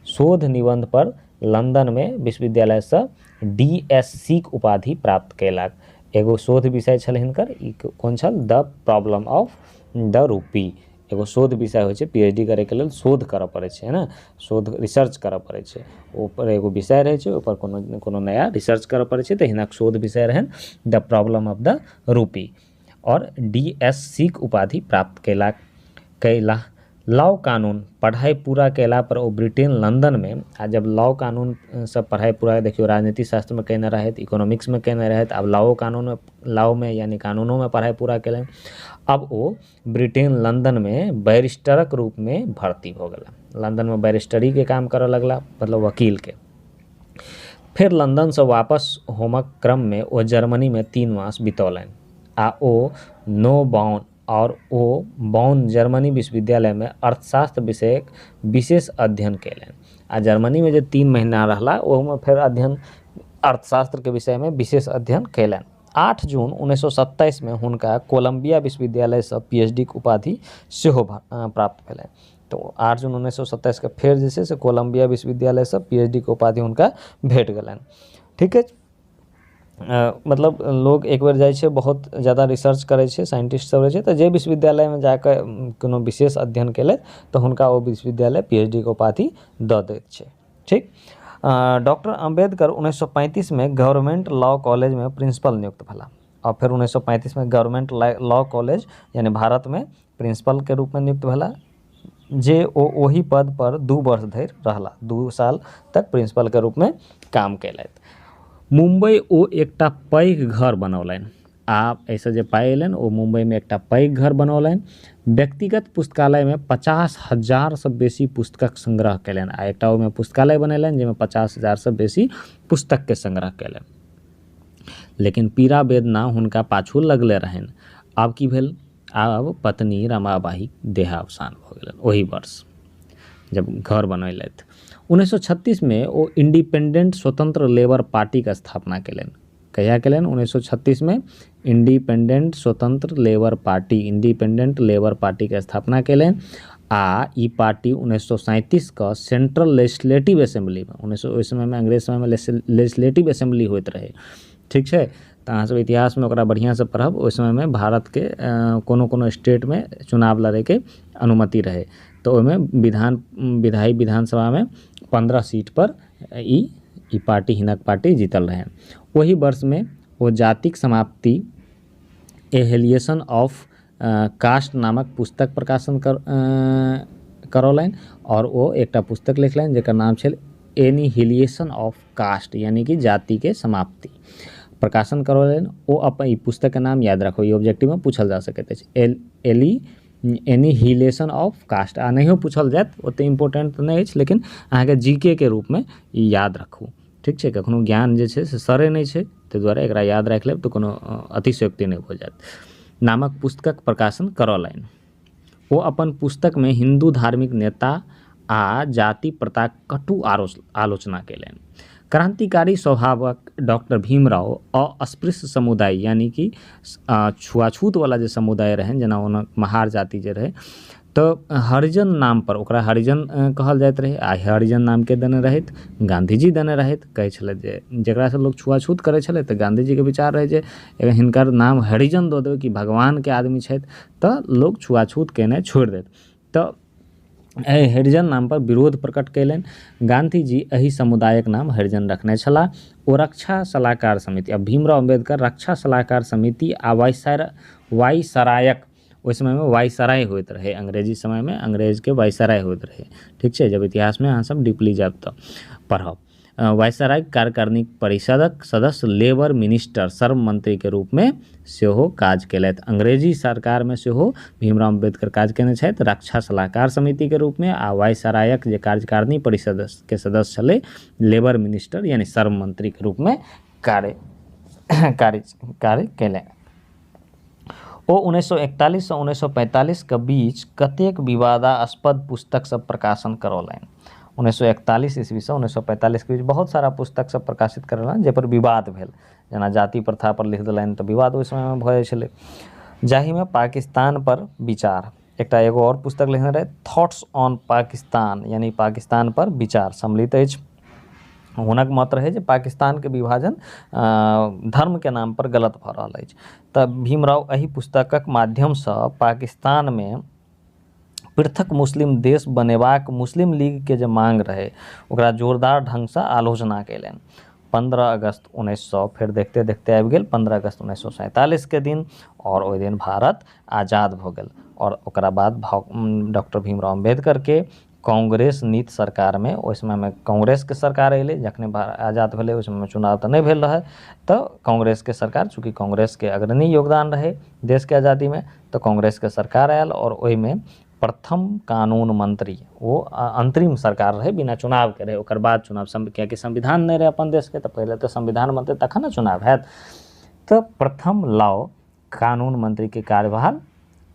[SPEAKER 1] शोध निबंध पर लंदन में विश्वविद्यालयसँ DSc के उपाधि प्राप्त कयलक। एगो शोध विषय छल हिनकर, ई कोन छल? The problem of the rupee. एगो शोध विषय होइ छै, पी एच डी करैके लेल शोध करऽ पड़ै छै, है ने, शोध रिसर्च करऽ पड़ै छै, ओहिपर एगो विषय रहै छै, ओहिपर कोनो कोनो नया रिसर्च करऽ पड़ै छै। तऽ हिनक शोध विषय रहनि the problem of the rupee. आओर डी एस सी के उपाधि प्राप्त कयलाह। लॉ कानून पढ़ाइ पूरा कयला पर ओ ब्रिटेन लंदनमे, आ जब लॉ कानूनसँ पढ़ाइ पूरा, देखियौ राजनीति शास्त्रमे कयने रहथि, इकोनॉमिक्समे कयने रहथि, आब लॉ कानूनमे, लॉमे यानि कानूनोमे पढ़ाइ पूरा कयलनि। आब ओ ब्रिटेन लंदनमे बैरिस्टरक रूपमे भर्ती भऽ गेला। लंदनमे बैरिस्टरीके काम करऽ लगला, मतलब वकीलके। फेर लंदनसँ वापस होमक क्रममे ओ जर्मनीमे 3 मास बितौलनि आ ओ नो बाउन आओर ओ बॉन जर्मनी विश्वविद्यालयमे अर्थशास्त्र विषयक विशेष अध्ययन कयलनि। आ जर्मनीमे जे 3 महीना रहला ओहूमे फेर अध्ययन अर्थशास्त्रके विषयमे विशेष अध्ययन कयलनि। 8 जून 1927मे हुनका कोलंबिया विश्वविद्यालयसँ पी एच डी के उपाधि सेहो प्राप्त भेलनि। तऽ 8 जून 1927के फेर जे छै से कोलंबिया विश्वविद्यालयसँ पी एच डी के उपाधि हुनका भेट गेलनि। ठीक अछि, मतलब लोग एक बेर जाइ छै, बहुत जादा रिसर्च करै छै, साइंटिस्ट सब रहै छै, तऽ जे विश्वविद्यालयमे जाकऽ कोनो विशेष अध्ययन केलथि तऽ हुनका ओ विश्वविद्यालय पी एच डी के उपाधि दऽ दैत छै। ठीक, डॉक्टर अम्बेडकर 1935मे गवर्नमेंट लॉ कॉलेजमे प्रिंसिपल नियुक्त भेला। आओर फेर 1935मे गवर्नमेंट लॉ कॉलेज यानी भारतमे प्रिंसिपलके रूपमे नियुक्त भेला, जे ओ ओहि पद पर 2 वर्ष धरि रहला, 2 साल तक प्रिंसिपलके रूपमे काम केलथि। मुम्बई ओ एकटा पैघ घर बनौलनि। आ एहिसँ जे पाइ अयलनि ओ मुम्बईमे एकटा पैघ घर बनौलनि। व्यक्तिगत पुस्तकालयमे 50,000सँ बेसी पुस्तकक संग्रह कयलनि आ एकटा ओहिमे पुस्तकालय बनेलनि जाहिमे 50,000सँ बेसी पुस्तकके संग्रह कयलनि। लेकिन पीड़ा वेदना हुनका पाछू लगले रहनि। आब की भेल, आब पत्नी रमाबाई देहावसान भऽ गेलनि ओहि वर्ष जब घर बनेलथि। 1936मे ओ इंडिपेंडेंट स्वतंत्र लेबर पार्टीके स्थापना कयलनि। कहिया कयलनि? 1936मे इंडिपेंडेंट स्वतंत्र लेबर पार्टी, इंडिपेंडेंट लेबर पार्टीके स्थापना कयलनि। आ ई पार्टी 1937 के सेंट्रल लेजिस्लेटिव असेंबलीमे, ओहि समयमे अंग्रेज समयमे लेजिस्लेटिव असेंबली होइत रहै, ठीक छै, तऽ अहाँसब इतिहासमे ओकरा बढ़िआँसँ पढ़ब। ओहि समयमे भारतके कोनो कोनो स्टेटमे चुनाव लड़ैके अनुमति रहै, तऽ ओहिमे विधायी विधानसभामे 15 सीट पर ई पार्टी, हिनक पार्टी जीतल रहै। ओहि वर्षमे ओ जातिक समाप्ति एहेलिएशन ऑफ कास्ट नामक पुस्तक प्रकाशन करौलनि और ओ एकटा पुस्तक लिखलनि जकर नाम छल एनिहिलिएशन ऑफ कास्ट, यानी कि जातिके समाप्ति, प्रकाशन करौलनि। ओ अपन ई पुस्तकके नाम याद राखू, ई ऑब्जेक्टिवमे पूछल जा सकैत अछि, एनिहिलेशन ऑफ कास्ट। आ नहियो पूछल जायत, ओतेक इम्पोर्टेंट तऽ नहि अछि, लेकिन अहाँके जी के के रूपमे ई याद राखू, ठीक छै। कखनो ज्ञान जे छै से सरे नहि छै, ताहि दुआरे एकरा याद राखि लेब तऽ कोनो अतिशयोक्ति नहि भऽ जायत। नामक पुस्तकक प्रकाशन करौलनि। ओ अपन पुस्तकमे हिन्दू धार्मिक नेता आ जाति प्रथाक कटु आलोचना कयलनि। क्रांतिकारी स्वभावक डॉक्टर भीमराव अस्पृश्य समुदाय यानी कि छुआछूत वाला जे समुदाय रहनि, जेना ओना महार जाति जे रहै, तऽ हरिजन नाम पर ओकरा हरिजन कहल जाइत रहै। आ हरिजन नामके देने रहथि गाँधीजी देने रहथि, कहै छलथि जे जकरासँ लोक छुआछूत करै छलै तऽ गाँधीजीके विचार रहै जे हिनकर नाम हरिजन दऽ देबै कि भगवानके आदमी छथि तऽ लोक छुआछूत केनाइ छोड़ि देत। तऽ एहि हरिजन नाम पर विरोध प्रकट कयलनि। गाँधीजी एहि समुदायक नाम हरिजन रखने छलाह। ओ रक्षा सलाहकार समिति, आ भीमराव अम्बेडकर रक्षा सलाहकार समिति आ वाइसरायक, ओहि समयमे वाइसराय होइत रहै, अंग्रेजी समयमे अंग्रेजके वाइसराय होइत रहै, ठीक छै। जब इतिहासमे अहाँ सब डीपली जायब तऽ पढ़ब। वाइसराय कार्यकारिणी परिषदक सदस्य, लेबर मिनिस्टर, श्रम मंत्रीके रूपमे सेहो काज केलथि। अंग्रेजी सरकारमे सेहो भीमराव अम्बेडकर काज केने छथि, रक्षा सलाहकार समितिके रूपमे आ वाइसरायक जे कार्यकारिणी परिषदके सदस्य छलै, लेबर मिनिस्टर यानी श्रम मंत्रीके रूपमे कार्य कार्य कार्य केलनि। ओ 1941 सँ 1945 के बीच कतेक विवादास्पद पुस्तक सब प्रकाशन करौलनि। 1941 ईस्वी सँ 1945 के बीच बहुत सारा पुस्तक सब प्रकाशित करौलनि जाहिपर विवाद भेल, जेना जाति प्रथा पर लिख देलनि तऽ विवाद ओहि समयमे भऽ जाइ छलै, जाहिमे पाकिस्तान पर विचार, एकटा एगो आओर पुस्तक लिखने रहै थॉट्स ऑन पाकिस्तान, यानी पाकिस्तान पर विचार सम्मिलित अछि। हुनक मत रहै जे पाकिस्तानके विभाजन धर्मके नाम पर गलत भऽ रहल अछि। तऽ भीमराव एहि पुस्तकक माध्यमसँ पाकिस्तानमे पृथक मुस्लिम देश बनेबाक मुस्लिम लीगके जे मांग रहै ओकरा जोरदार ढङ्गसँ आलोचना कयलनि। 15 अगस्त 1900, फेर देखते देखते आबि गेल 15 अगस्त 1947 के दिन, और ओहि दिन भारत आज़ाद भऽ गेल। और ओकरा बाद डॉक्टर भीमराव अम्बेडकर के कांग्रेस नीत सरकारमे, ओहि समयमे कांग्रेसके सरकार अयलै, जखने आज़ाद भेलै ओहि समयमे चुनाव तऽ नहि भेल रहै, तऽ कांग्रेसके सरकार, चूँकि कांग्रेसके अग्रणी योगदान रहै देशके आज़ादीमे, तऽ कांग्रेसके सरकार आयल और ओहिमे प्रथम कानून मंत्री, ओ अंतरिम सरकार रहै, बिना चुनावके रहै, ओकर बाद चुनाव, कियाकि संविधान नहि रहै अपन देशके, तऽ पहिले तऽ संविधान बनतै तखन ने चुनाव हैत। तऽ प्रथम लॉ कानून मंत्रीके कार्यभार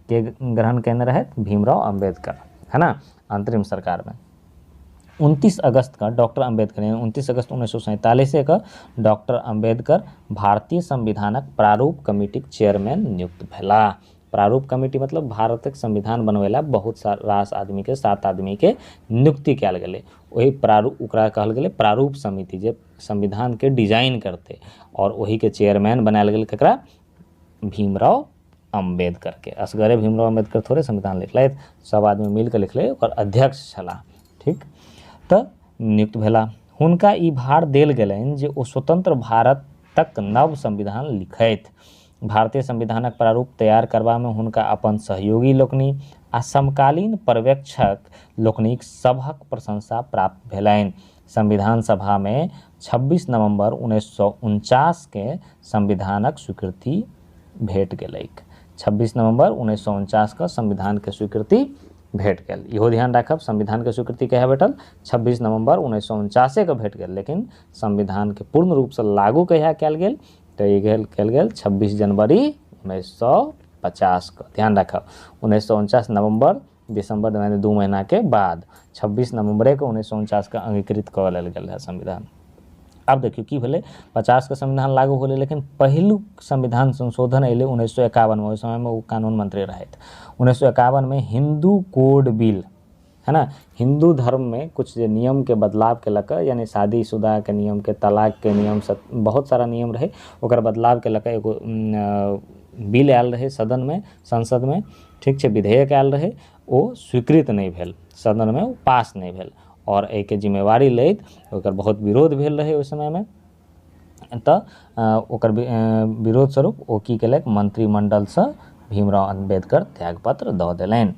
[SPEAKER 1] के ग्रहण केने रहथि भीमराव अम्बेडकर, है ना, अंतरिम सरकारमे। 29 अगस्त का डॉक्टर अम्बेडकर, 29 अगस्त 1947 का डॉक्टर अम्बेडकर भारतीय संविधानक प्रारूप कमिटीक चेयरमैन नियुक्त भेलाह। प्रारूप कमिटी मतलब भारतक संविधान बनबै ला बहुत रास आदमीके, 7 आदमीके नियुक्ति कयल गेलै। ओहि प्रारूप, ओकरा कहल गेलै प्रारूप समिति, जे संविधानके डिजाइन करतै, और ओहिके चेयरमैन बनायल गेल ककरा, भीमराव अम्बेडकर के। असगरे भीमराव अम्बेडकर थोड़े संविधान लिखलथि, सब आदमी मिलके लिखलै, ओकर अध्यक्ष छलाह, ठीक। तऽ नियुक्त भेला, हुनका ई भार देल गेलनि जे ओ स्वतंत्र भारत तक नव संविधान लिखथि। भारतीय संविधानक प्रारूप तैयार करबामे हुनका अपन सहयोगी लोकनि आ समकालीन पर्यवेक्षक लोकनिक सभक प्रशंसा प्राप्त भेलनि। संविधान सभामे 26 नवम्बर 1949 के संविधानक स्वीकृति भेट गेलैक। 26 नवम्बर 1949 के संविधान के स्वीकृति भेट गेल। इहो ध्यान राखब, संविधान के स्वीकृति कहिया भेटल, 26 नवम्बर 1949 के भेट गेल, लेकिन संविधान के पूर्ण रूपसँ लागू कहिया कयल गेल, तऽ ई गेल कयल गेल 26 जनवरी 1950 के। ध्यान राखब, 1949 नवम्बर दिसंबर यानी 2 महीना के बाद 26 नवम्बरे के 1949 के अंगीकृत कऽ लेल गेल रहै संविधान। आब देखियौ की भेलै, 50 के संविधान लागू होलै, लेकिन पहिलुक संविधान संशोधन अयलै 1951 में, ओहि समयमे ओ कानून मंत्री रहथि। 1951 में हिंदू कोड बिल, है ना, हिंदू धर्म में कुछ जे नियम के बदलाव के लऽ कऽ, यानी शादीशुदा के नियम के, तलाक के नियम, सब बहुत सारा नियम रहै, ओकर बदलाव के लऽ कऽ एगो बिल आयल रहै सदन में, संसद में, ठीक छै, विधेयक आयल रहै, ओ स्वीकृत नहि भेल, सदन में ओ पास नहि भेल, और एहिके जिम्मेवारी लैत ओकर बहुत विरोध भेल रहै ओहि समयमे। तऽ ओकर विरोध स्वरूप ओ की केलक, मंत्रिमंडलसँ भीमराव अम्बेडकर त्यागपत्र दऽ देलनि।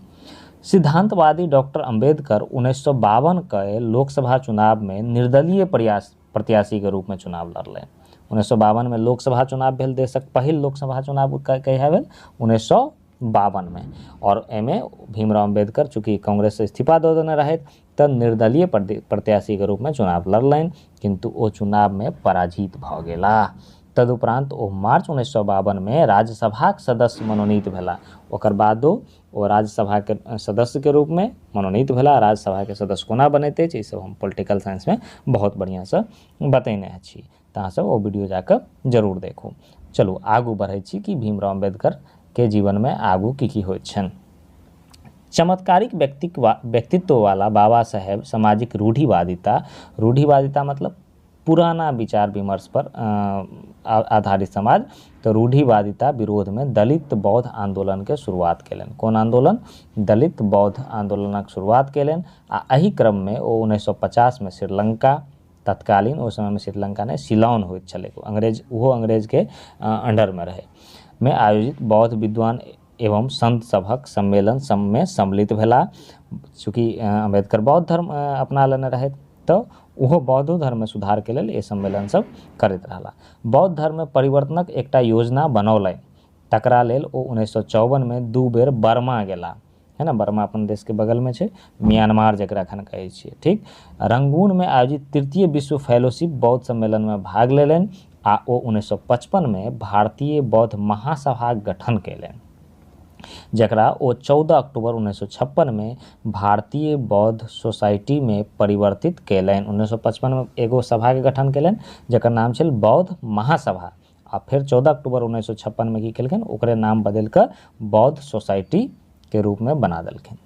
[SPEAKER 1] सिद्धांतवादी डॉक्टर अम्बेडकर 1952 के लोकसभा चुनाव में निर्दलीय प्रत्याशी के रूप में चुनाव लड़लनि। 1952 में लोकसभा चुनाव भेल, देशक पहिल लोकसभा चुनाव कहिया भेल, 1952 में, और एहिमे भीमराव अम्बेडकर चूँकि कांग्रेस से इस्तीफा दऽ देने रहथि तऽ निर्दलीय प्रत्याशी के रूप में चुनाव लड़लनि, किन्तु ओ चुनाव में पराजित भऽ गेलाह। तदुपरांत ओ मार्च 1952 में राज्यसभाक सदस्य मनोनीत भेला। ओकर बादो ओ राज्यसभा के सदस्य के रूप में मनोनीत भेला। राज्यसभा के सदस्य कोना बनैत अछि, ई सब हम पॉलिटिकल साइंस में बहुत बढ़िआँसँ बतेने छी, तऽ अहाँ सब ओ वीडियो जाकऽ जरूर देखू। चलू आगू बढ़ै छी कि भीमराव अम्बेडकर के जीवन में आगू की की होइत छनि। चमत्कारिक व्यक्तित्व वाला बाबा साहेब सामाजिक रूढ़िवादिता, रूढ़िवादिता मतलब पुराना विचार विमर्श पर आधारित समाज, तो रूढ़िवादिता विरोध में दलित बौद्ध आंदोलन के शुरुआत केलनि। कोन आंदोलन, दलित बौद्ध आंदोलनक शुरुआत केलनि। आ एहि क्रम में ओ 1950 में श्रीलंका, तत्कालीन ओहि समय में श्रीलंका नहि सिलोन होइत छलै, अंग्रेज, ओहो अंग्रेज के अंडर में रहै, में आयोजित बौद्ध विद्वान एवं संत सभक सम्मेलन में सम्मिलित भेला। चूँकि अम्बेडकर बौद्ध धर्म अपना लेने रहथि तऽ ओहो बौद्धो धर्ममे सुधारके लेल ई सम्मेलन सब करैत रहला। बौद्ध धर्ममे परिवर्तनक एकटा योजना बनौलनि, तकरा लेल ओ 1954 में 2 बेर बर्मा गेला, है ना, बर्मा अपन देशके बगलमे छै, म्यांमार जकरा एखन कहै छियै, ठीक। रंगूनमे आयोजित तृतीय विश्व फेलोशिप बौद्ध सम्मेलनमे भाग लेलनि आ ओ 1955 में भारतीय बौद्ध महासभाक गठन कयलनि, जकरा ओ 14 अक्टूबर 1956 में भारतीय बौद्ध सोसाइटी में परिवर्तित कयलनि। 1955 में एगो सभाके गठन कयलनि जकर नाम छल बौद्ध महासभा, आ फेर 14 अक्टूबर 1956 में की केलखिन, ओकरे नाम बदलि कऽ बौद्ध सोसाइटी के रूप में बना देलखिन।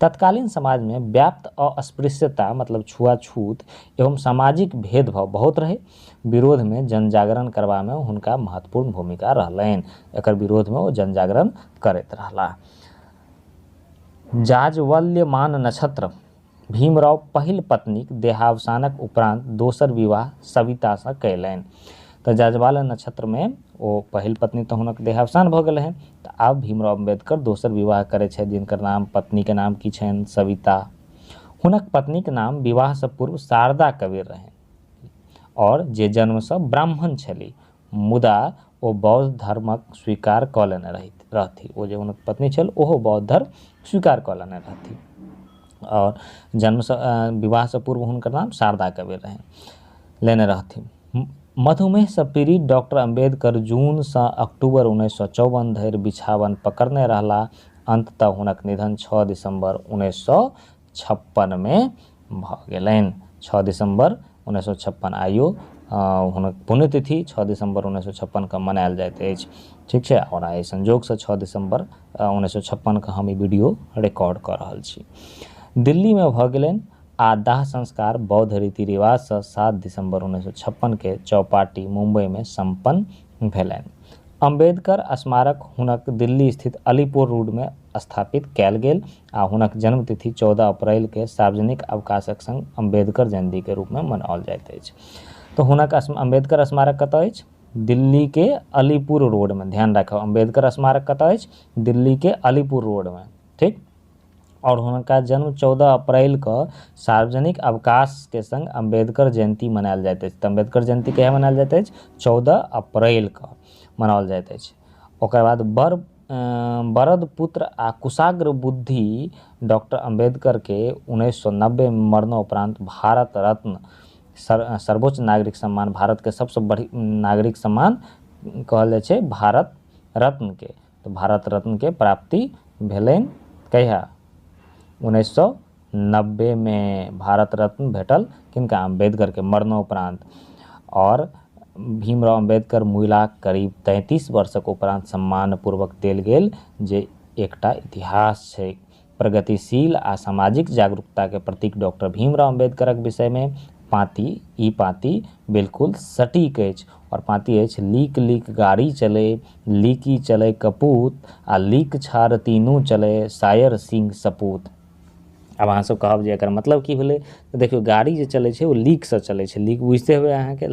[SPEAKER 1] तत्कालीन समाज में व्याप्त अस्पृश्यता मतलब छुआछूत एवं सामाजिक भेदभाव बहुत रहे, विरोध में जनजागरण करबा में हुनका महत्वपूर्ण भूमिका रहलनि। एकर विरोध में ओ जनजागरण करैत रहला। जाज्वल्यमान नक्षत्र। भीमराव पहिल पत्नीक देहावसानक उपरांत दोसर विवाह सवितासँ कयलनि। तऽ जाज्वल्य नक्षत्रमे ओ पहिल पत्नी तऽ हुनक देहावसान भऽ गेल रहनि, तऽ आब भीमराव अम्बेडकर दोसर विवाह करै छथि, जिनकर नाम पत्नीके नाम की छनि? सविता। हुनक पत्नीक नाम विवाहसँ पूर्व शारदा कबीर रहनि और जे जन्मसँ ब्राह्मण छली, मुदा ओ बौद्ध धर्मक स्वीकार कऽ लेने रहथि। ओ जे हुनक पत्नी छल ओहो बौद्ध धर्म स्वीकार कऽ लेने रहथि और जन्मसँ विवाहसँ पूर्व हुनकर नाम शारदा कबीर रहनि लेने रहथिन। मधुमेहसँ पीड़ित डॉक्टर अम्बेडकर जूनसँ अक्टूबर 1954 धरि बिछावन पकड़ने रहला। अंततः हुनक निधन 6 दिसंबर 1956 में भऽ गेलनि। 6 दिसंबर 1956 आइयो हुनक पुण्यतिथि 6 दिसंबर 1956 के मनायल जाइत अछि। ठीक छै, और आइ संजोगसँ 6 दिसंबर 1956 के हम ई वीडियो रिकॉर्ड कऽ रहल छी। दिल्लीमे भऽ गेलनि आ दाह संस्कार बौद्ध रीति रिवाजसँ 7 दिसंबर 1956 के चौपाटी मुंबईमे सम्पन्न भेलनि। अम्बेडकर स्मारक हुनक दिल्ली स्थित अलीपुर रोडमे स्थापित कयल गेल आ हुनक जन्मतिथि 14 अप्रैल के सार्वजनिक अवकाशक संग अम्बेडकर जयंती के रूपमे मनाओल जाइत अछि। तऽ हुनक अम्बेडकर स्मारक कतऽ अछि? दिल्ली के अलीपुर रोडमे। ध्यान राखब, अम्बेडकर स्मारक कतऽ अछि? दिल्ली के अलीपुर रोडमे। ठीक, और हुनका जन्म 14 अप्रैल के सार्वजनिक अवकाश के संग अम्बेडकर जयंती मनायल जाइत अछि। तऽ अम्बेडकर जयंती कहिया मनायल जाइत अछि? 14 अप्रैल के मनाओल जाइत अछि। ओकर बाद वरद पुत्र आ कुशाग्र बुद्धि डॉक्टर अम्बेडकर के 1990 में मरणोपरांत भारत रत्न सर्वोच्च नागरिक सम्मान, भारत के सबसँ बड़ी नागरिक सम्मान कहल जाइ छै भारत रत्न के, तऽ भारत रत्न के प्राप्ति भेलनि कहिया? 1990 में भारत रत्न भेटल किनका? अम्बेडकर के मरणोपरांत। और भीमराव अम्बेडकर मुइलाक करीब 33 वर्षक उपरांत सम्मान पूर्वक देल गेल, जे एकटा इतिहास छै। प्रगतिशील आ सामाजिक जागरूकता के प्रतीक डॉक्टर भीमराव अम्बेडकरक विषयमे पाँति, ई पाँति बिल्कुल सटीक अछि। और पाँति अछि, लीक लीक गाड़ी चले, लीकी चले कपूत, आ लीक छाड़ तीनू चले सायर सिंह सपूत। आब अहाँ सब कहब जे एकर मतलब की भेलै? तऽ देखियौ, गाड़ी जे चलै छै ओ लीकसँ चलै छै। लीक बुझिते हेबै अहाँके,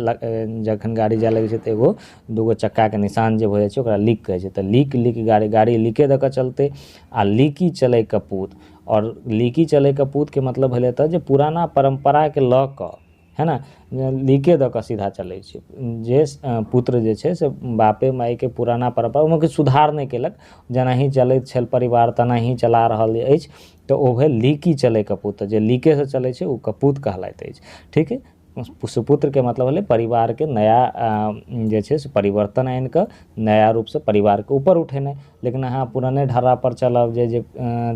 [SPEAKER 1] जखन गाड़ी जाय लगै छै तऽ एगो दूगो चक्काके निशान जे भऽ जाइ छै ओकरा लीक कहै छै। तऽ लीक लीक गाड़ी, गाड़ी लीके दऽ कऽ चलतै। आ लीकी चलै कपूत, और लीकी चलै कपूतके मतलब भेलै तऽ जे पुराना परम्पराके लऽ कऽ है ना, लीके दऽ कऽ सीधा चलै छै। जे पुत्र जे छै से बापे मायके पुराना परम्परा ओहिमे किछु सुधार नहि केलक, जेनाही चलैत छल परिवार तेनाही चला रहल अछि, तऽ ओ भेल लीकी चलै कपूत। जे लीकेसँ चलै छै ओ कपूत कहलाइत अछि। ठीक है, सुपुत्रके मतलब भेलै परिवारके नया जे छै से परिवर्तन आनिकऽ नया रूपसँ परिवारके ऊपर उठेनाइ। लेकिन अहाँ पुराने ढर्रापर चलब जे जे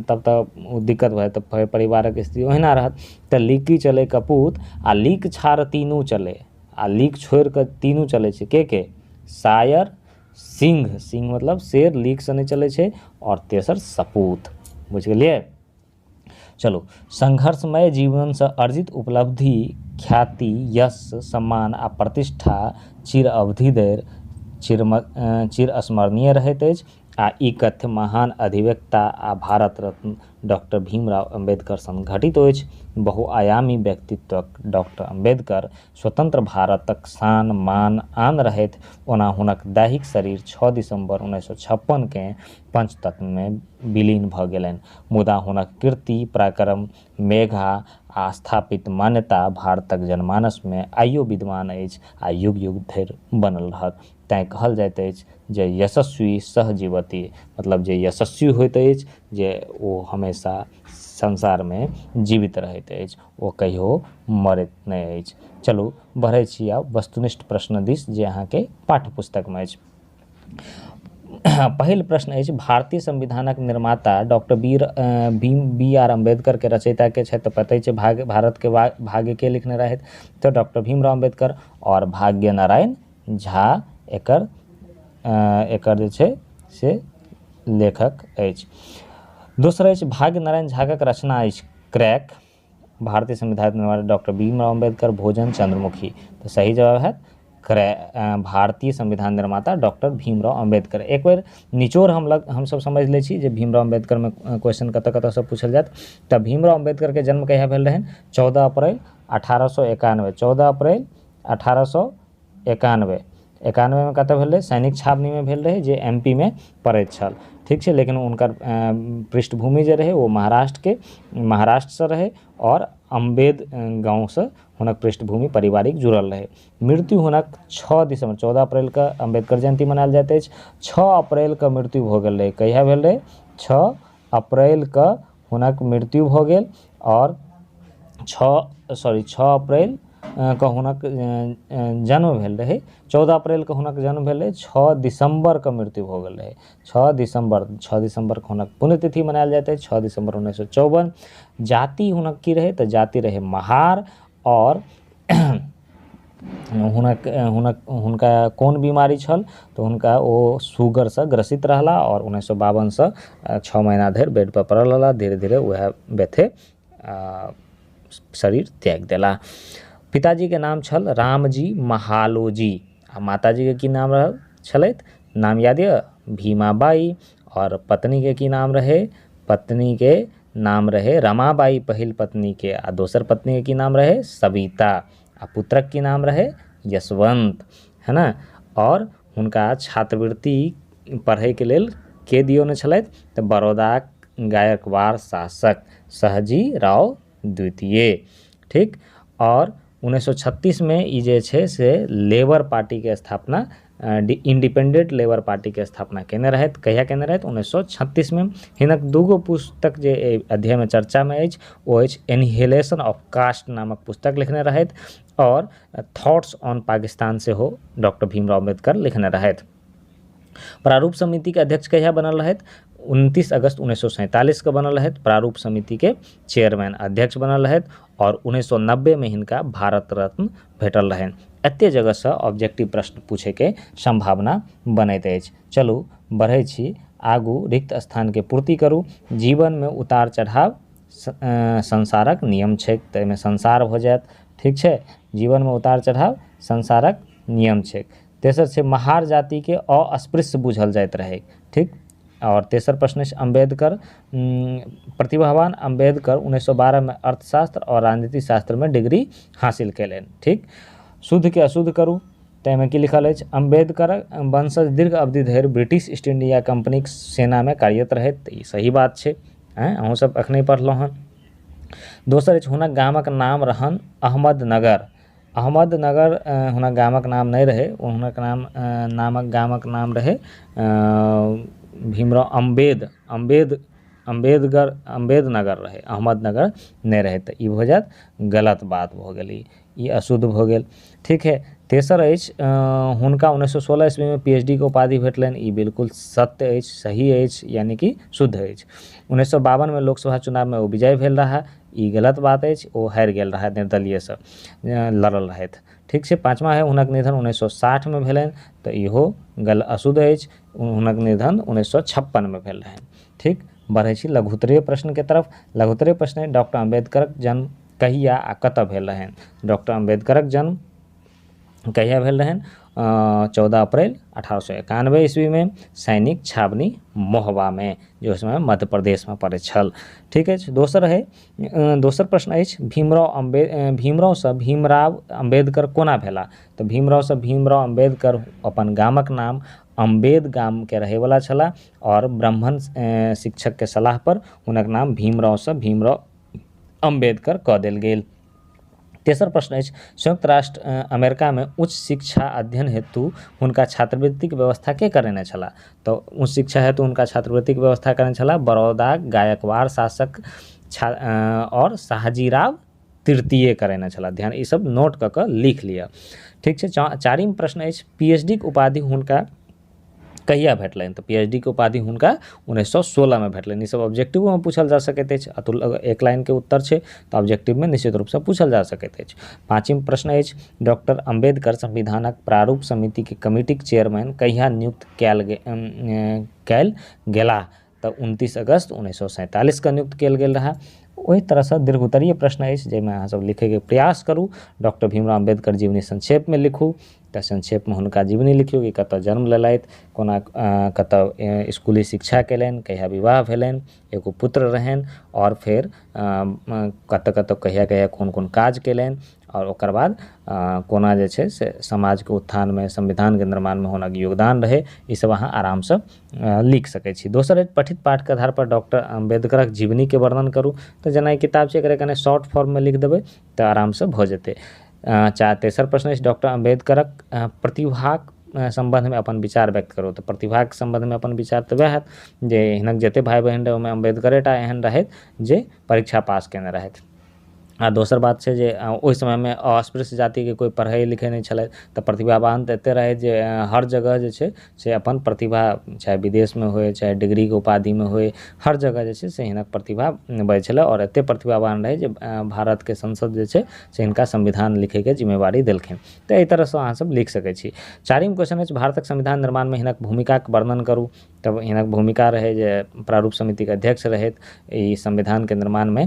[SPEAKER 1] तब तऽ ओ दिक्कत भऽ जायत, तऽ परिवारक स्थिति ओहिना रहत। तऽ लीकी चलै कपूत आ लीक छाड़ तीनू चलै, आ लीक छोड़िकऽ तीनू चलै छै। के सायर, सिंह, सिंह मतलब शेर, लीकसँ नहि चलै छै, और तेसर सपूत। बुझि गेलियै? चलू, संघर्षमय जीवनसँ अर्जित उपलब्धि, ख्याति, यश, सम्मान आ प्रतिष्ठा चिर अवधि धरि चिर स्मरणीय रहैत अछि। आ ई कथ्य महान अधिवक्ता आ भारत रत्न डॉक्टर भीमराव अम्बेडकर संग घटित अछि। बहुआयामी व्यक्तित्वक डॉक्टर अम्बेडकर स्वतंत्र भारतक शान मान आन रहथि। ओना हुनक दैहिक शरीर 6 दिसंबर 1956 के पंचतत्व में विलीन भऽ गेलनि, मुदा हुनक कीर्ति, पराक्रम, मेघा आ स्थापित मान्यता भारतक जनमानस में आइयो विद्यमान अछि आ युग युग धरि बनल रहत। तैँ कहल जाइत अछि जे यशस्वी सहजीवती, मतलब जे यशस्वी होइत अछि जे ओ हमेशा संसारमे जीवित रहैत अछि, ओ कहियो मरैत नहि अछि। चलू बढ़ै छी आब वस्तुनिष्ठ प्रश्न दिस जे अहाँके पाठ्य पुस्तकमे अछि। पहिल प्रश्न अछि, भारतीय संविधानक निर्माता डॉक्टर बी आर अम्बेडकर के रचयिता के छथि? तऽ पते छै भाग्य, भारत के भाग्य के लिखने रहथि, तऽ डॉक्टर भीमराव अम्बेडकर। और भाग्य नारायण झा एकर एकर जे छै से लेखक अछि। दोसर अछि, भाग्य नारायण झाक रचना अछि क्रैक, भारतीय संविधान निर्माता डॉक्टर भीमराव अम्बेडकर, भोजन, चंद्रमुखी। तऽ सही जवाब हैत भारतीय संविधान निर्माता डॉक्टर भीमराव अम्बेडकर। एक बेर निचोड़ हम लग हमसब समझि लै छी जे भीमराव अम्बेडकरमे क्वेश्चन कतऽ कतऽसँ पूछल जायत। तऽ भीमराव अम्बेडकरके जन्म कहिया भेल रहनि? 14 अप्रैल 1891, 14 अप्रैल 1891, 91मे कतऽ भेल रहै? सैनिक छावनीमे भेल रहै, जे एम पी मे पड़ैत छल। ठीक छै, लेकिन हुनकर पृष्ठभूमि जे रहै ओ महाराष्ट्रसँ रहै आओर अम्बेद गाँवसँ हुनक पृष्ठभूमि पारिवारिक जुड़ल रहै। मृत्यु हुनक 6 दिसम्बर, 14 अप्रैलके अम्बेडकर जयन्ती मनायल जाइत अछि, 6 अप्रैलके मृत्यु भऽ गेल रहै। कहिया भेल रहै? 6 अप्रैलके हुनक मृत्यु भऽ गेल आओर 6 अप्रैल के हुनक जन्म भेल रहै, 14 अप्रैलके हुनक जन्म भेल रहै, 6 दिसम्बरके मृत्यु भऽ गेल रहै। 6 दिसम्बरके हुनक पुण्यतिथि मनायल जाइत अछि, 6 दिसम्बर 1954। जाति हुनक की रहै? तऽ जाति रहै महार। आओर हुनक हुनक हुनका कोन बीमारी छल? तऽ हुनका ओ शुगरसँ ग्रसित रहला आओर 1952सँ 6 महीना धरि बेडपर पड़ल रहला। धीरे धीरे वएह व्यथे शरीर त्यागि देला। पिताजीके नाम छल रामजी महालोजी आ माताजीके की नाम रहल छलथि? नाम याद यऽ? भीमाबाई। आओर पत्नीके की नाम रहै? पत्नीके नाम रहै रमाबाई पहिल पत्नीके, आ दोसर पत्नीके की नाम रहै? सविता। आ पुत्रक की नाम रहै? यशवंत, है ना। आओर हुनका छात्रवृत्ति पढ़ैके लेल के दियौने छलथि? तऽ बड़ौदाक गायकवाड़ शासक सहजी राव द्वितीय। ठीक, आओर 1936मे ई जे छै से लेबर पार्टीके स्थापना, इंडिपेंडेंट लेबर पार्टीके स्थापना केने रहथि। कहिया केने रहथि? 1936मे। हिनक दूगो पुस्तक जे एहि अध्यायमे चर्चामे अछि ओ अछि एनिहिलेशन ऑफ कास्ट नामक पुस्तक लिखने रहथि आओर थॉट्स ऑन पाकिस्तान सेहो डॉक्टर भीमराव अम्बेडकर लिखने रहथि। प्रारूप समितिके अध्यक्ष कहिया बनल रहथि? 29 अगस्त 1947के बनल रहथि। प्रारूप समितिके चेयरमैन अध्यक्ष बनल रहथि आओर 1990मे हिनका भारत रत्न भेटल रहनि। एते जगहसँ ऑब्जेक्टिव प्रश्न पूछैके सम्भावना बनैत अछि। चलू बढ़ै छी आगू। रिक्त स्थानके पूर्ति करू। जीवनमे उतार चढ़ाव संसारक नियम छैक, तऽ एहिमे संसार भऽ जायत। ठीक छै, जीवनमे उतार चढ़ाव संसारक नियम छैक। तेसर छै महार जातिके अस्पृश्य बुझल जाइत रहै। ठीक, आओर तेसर प्रश्न अछि अम्बेडकर प्रतिभावान अम्बेडकर 1912मे अर्थशास्त्र आओर राजनीति शास्त्रमे डिग्री हासिल कयलनि। ठीक, शुद्धके अशुद्ध करू, ताहिमे की लिखल अछि? अम्बेडकर वंशज दीर्घ अवधि धरि ब्रिटिश ईस्ट इंडिया कंपनीक सेनामे कार्यरत रहथि, तऽ ई सही बात छै, अहूँ सब एखने पढ़लहुँ हँ। दोसर अछि हुनक गामक नाम रहनि अहमदनगर। अहमदनगर हुनक गामक नाम नहि रहै, हुनक नाम गामक नाम रहै भीमराव अम्बेदनगर रहै, अहमदनगर नहि रहै। तऽ ई भऽ जायत गलत बात भऽ गेल, ई अशुद्ध भऽ गेल। ठीक है, तेसर अछि हुनका 1916 ईस्वीमे PhD के उपाधि भेटलनि, ई बिल्कुल सत्य अछि, सही अछि, यानी कि शुद्ध अछि। 1952मे लोकसभा चुनावमे ओ विजय भेल रहए, ई गलत बात अछि, ओ हारि गेल रहए, निर्दलीयसँ लड़ल रहथि। ठीक छै, पाँचमा है हुनक निधन 1960मे भेलनि, तऽ इहो अशुद्ध अछि, हुनक निधन 1956मे भेल रहनि। ठीक, बढ़ै छी लघुत्तरीय प्रश्नके तरफ। लघुत्तरीय प्रश्न है डॉक्टर अम्बेडकरक जन्म कहिया आ कतऽ भेल रहनि? डॉक्टर अम्बेडकरक जन्म कहिया भेल रहनि? 14 अप्रैल 1891 ईस्वीमे सैनिक छावनी महोबामे, जे ओहि समय मध्य प्रदेशमे पड़ैत छल। ठीक अछि, दोसर है दोसर प्रश्न अछि भीमरावसँ भीमराव अम्बेडकर कोना भेला? तऽ भीमरावसँ भीमराव अम्बेडकर अपन गामक नाम अम्बेद गामके रहैवला छलाह आओर ब्राह्मण शिक्षकके सलाह पर हुनक नाम भीमरावसँ भीमराव अम्बेडकर कऽ देल गेल। तेसर प्रश्न अछि संयुक्त राष्ट्र अमेरिकामे उच्च शिक्षा अध्ययन हेतु हुनका छात्रवृत्तिके व्यवस्था के करेने छलाह? तऽ उच्च शिक्षा हेतु हुनका छात्रवृत्तिके व्यवस्था करेने छलाह बड़ौदाक गायकवाड़ शासक आओर शाहजीराव तृतीय करेने छलाह। ध्यान ई सब नोट कऽ कऽ लिख लिअ। ठीक छै, चारिम प्रश्न अछि PhD के उपाधि हुनका कहिया भेटलनि? तऽ PhD के उपाधि हुनका 1916मे भेटलनि। ई सब ऑब्जेक्टिवोमे पूछल जा सकैत अछि, अतुल एक लाइनके उत्तर छै तऽ ऑब्जेक्टिवमे निश्चित रूपसँ पूछल जा सकैत अछि। पाँचिम प्रश्न अछि डॉक्टर अम्बेडकर संविधानक प्रारूप समितिके कमिटीक चेयरमैन कहिया नियुक्त कयल गेलाह? तऽ 29 अगस्त 1947के नियुक्त कयल गेल रहए। ओहि तरहसँ दीर्घ उत्तरीय प्रश्न अछि जाहिमे अहाँ सब लिखैके प्रयास करू। डॉक्टर भीमराव अम्बेडकर जीवनी संक्षेपमे लिखू, तऽ संक्षेपमे हुनका जीवनी लिखियौ कि कतऽ जन्म लेलथि, कोना कतऽ स्कूली शिक्षा केलनि, कहिया विवाह भेलनि, एगो पुत्र रहनि, आओर फेर कतऽ कतऽ कहिया कहिया कोन कोन काज केलनि, आओर ओकर बाद कोना जे छै से समाजके उत्थानमे संविधानके निर्माणमे हुनक योगदान रहै, ई सब अहाँ आरामसँ लिख सकै छी। दोसर अछि पठित पाठके आधारपर डॉक्टर अम्बेडकरक जीवनीके वर्णन करू, तऽ जेना ई किताब छै एकरे कने शॉर्ट फॉर्ममे लिख देबै तऽ आरामसँ भऽ जेतै। तेसर प्रश्न अछि डॉक्टर अम्बेडकरक प्रतिभाक सम्बन्धमे अपन विचार व्यक्त करू, तऽ प्रतिभाके सम्बन्धमे अपन विचार तऽ वएह हैत जे हिनक जते भाय बहिन रहै ओहिमे अम्बेडकरेटा एहन रहथि जे परीक्षा पास केने रहथि। आ दोसर बात छै जे ओहि समयमे अस्पृश्य जातिके कोइ पढ़ै लिखै नहि छलै, तऽ प्रतिभावान तऽ एते रहै जे हर जगह जे छै से अपन प्रतिभा चाहे विदेशमे होइ चाहे डिग्रीके उपाधिमे होइ, हर जगह जे छै से हिनक प्रतिभा बढ़ै छलै आओर एते प्रतिभावान रहै जे भारतके संसद जे छै से हिनका संविधान लिखैके जिम्मेवारी देलखिन। तऽ एहि तरहसँ अहाँ सब लिख सकै छी। चारिम क्वेश्चन अछि भारतक संविधान निर्माणमे हिनक भूमिकाके वर्णन करू, तब हिनक भूमिका रहै जे प्रारूप समितिके अध्यक्ष रहथि, ई संविधानके निर्माणमे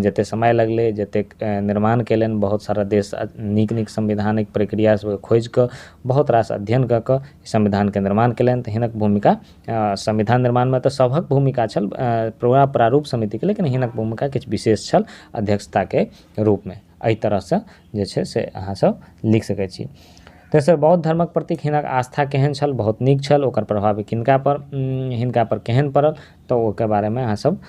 [SPEAKER 1] जते समय लगलै, जतेक निर्माण केलनि, बहुत सारा देश नीक नीक संवैधानिक प्रक्रिया सब खोजि कऽ बहुत रास अध्ययन कऽ कऽ संविधानके निर्माण केलनि। तऽ हिनक भूमिका संविधान निर्माणमे तऽ सभक भूमिका छल पूरा प्रारूप समितिके, लेकिन हिनक भूमिका किछु विशेष छल अध्यक्षताके रूपमे। एहि तरहसँ जे छै से अहाँ सब लिख सकै छी। तेसर, बौद्ध धर्मक प्रति हिनक आस्था केहन छल? बहुत नीक छल। ओकर प्रभाव हिनका पर केहन पड़ल, तऽ ओकर बारेमे अहाँ सब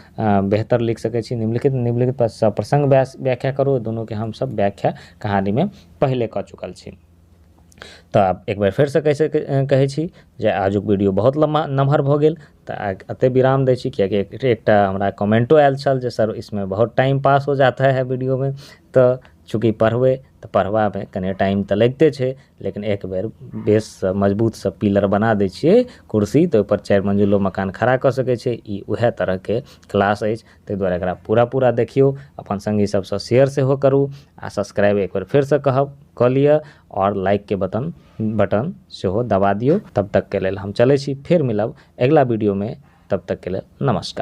[SPEAKER 1] बेहतर लिख सकै छी। निम्नलिखित निम्नलिखित प्रसंग व्याख्या करू, दुनूके हमसब व्याख्या कहानीमे पहिले कऽ चुकल छी। तऽ एक बेर फेरसँ कहै छी जे आजुक वीडियो बहुत लम्बा नमहर भऽ गेल, तऽ एते विराम दै छी, कियाकि एकटा हमरा कमेंटो आयल छल जे सर इसमें बहुत टाइम पास हो जाता है वीडियोमे। तऽ चूँकि पढ़बै तऽ पढ़बामे कने टाइम तऽ लगिते छै, लेकिन एक बेर बेससँ मजबूतसँ पिलर बना दै छियै कुर्सी, तऽ ओहिपर 4 मंजिलो मकान खड़ा कऽ सकै छै। ई उएह तरहके क्लास अछि, ताहि दुआरे एकरा पूरा पूरा देखियौ, अपन संगी सबसँ शेयर सेहो करू आ सब्सक्राइब एक बेर फेरसँ कहब कऽ लिअ आओर लाइकके बटन सेहो दबा दियौ। तब तकके लेल हम चलै छी, फेर मिलब अगिला वीडियोमे, तब तकके लेल नमस्कार।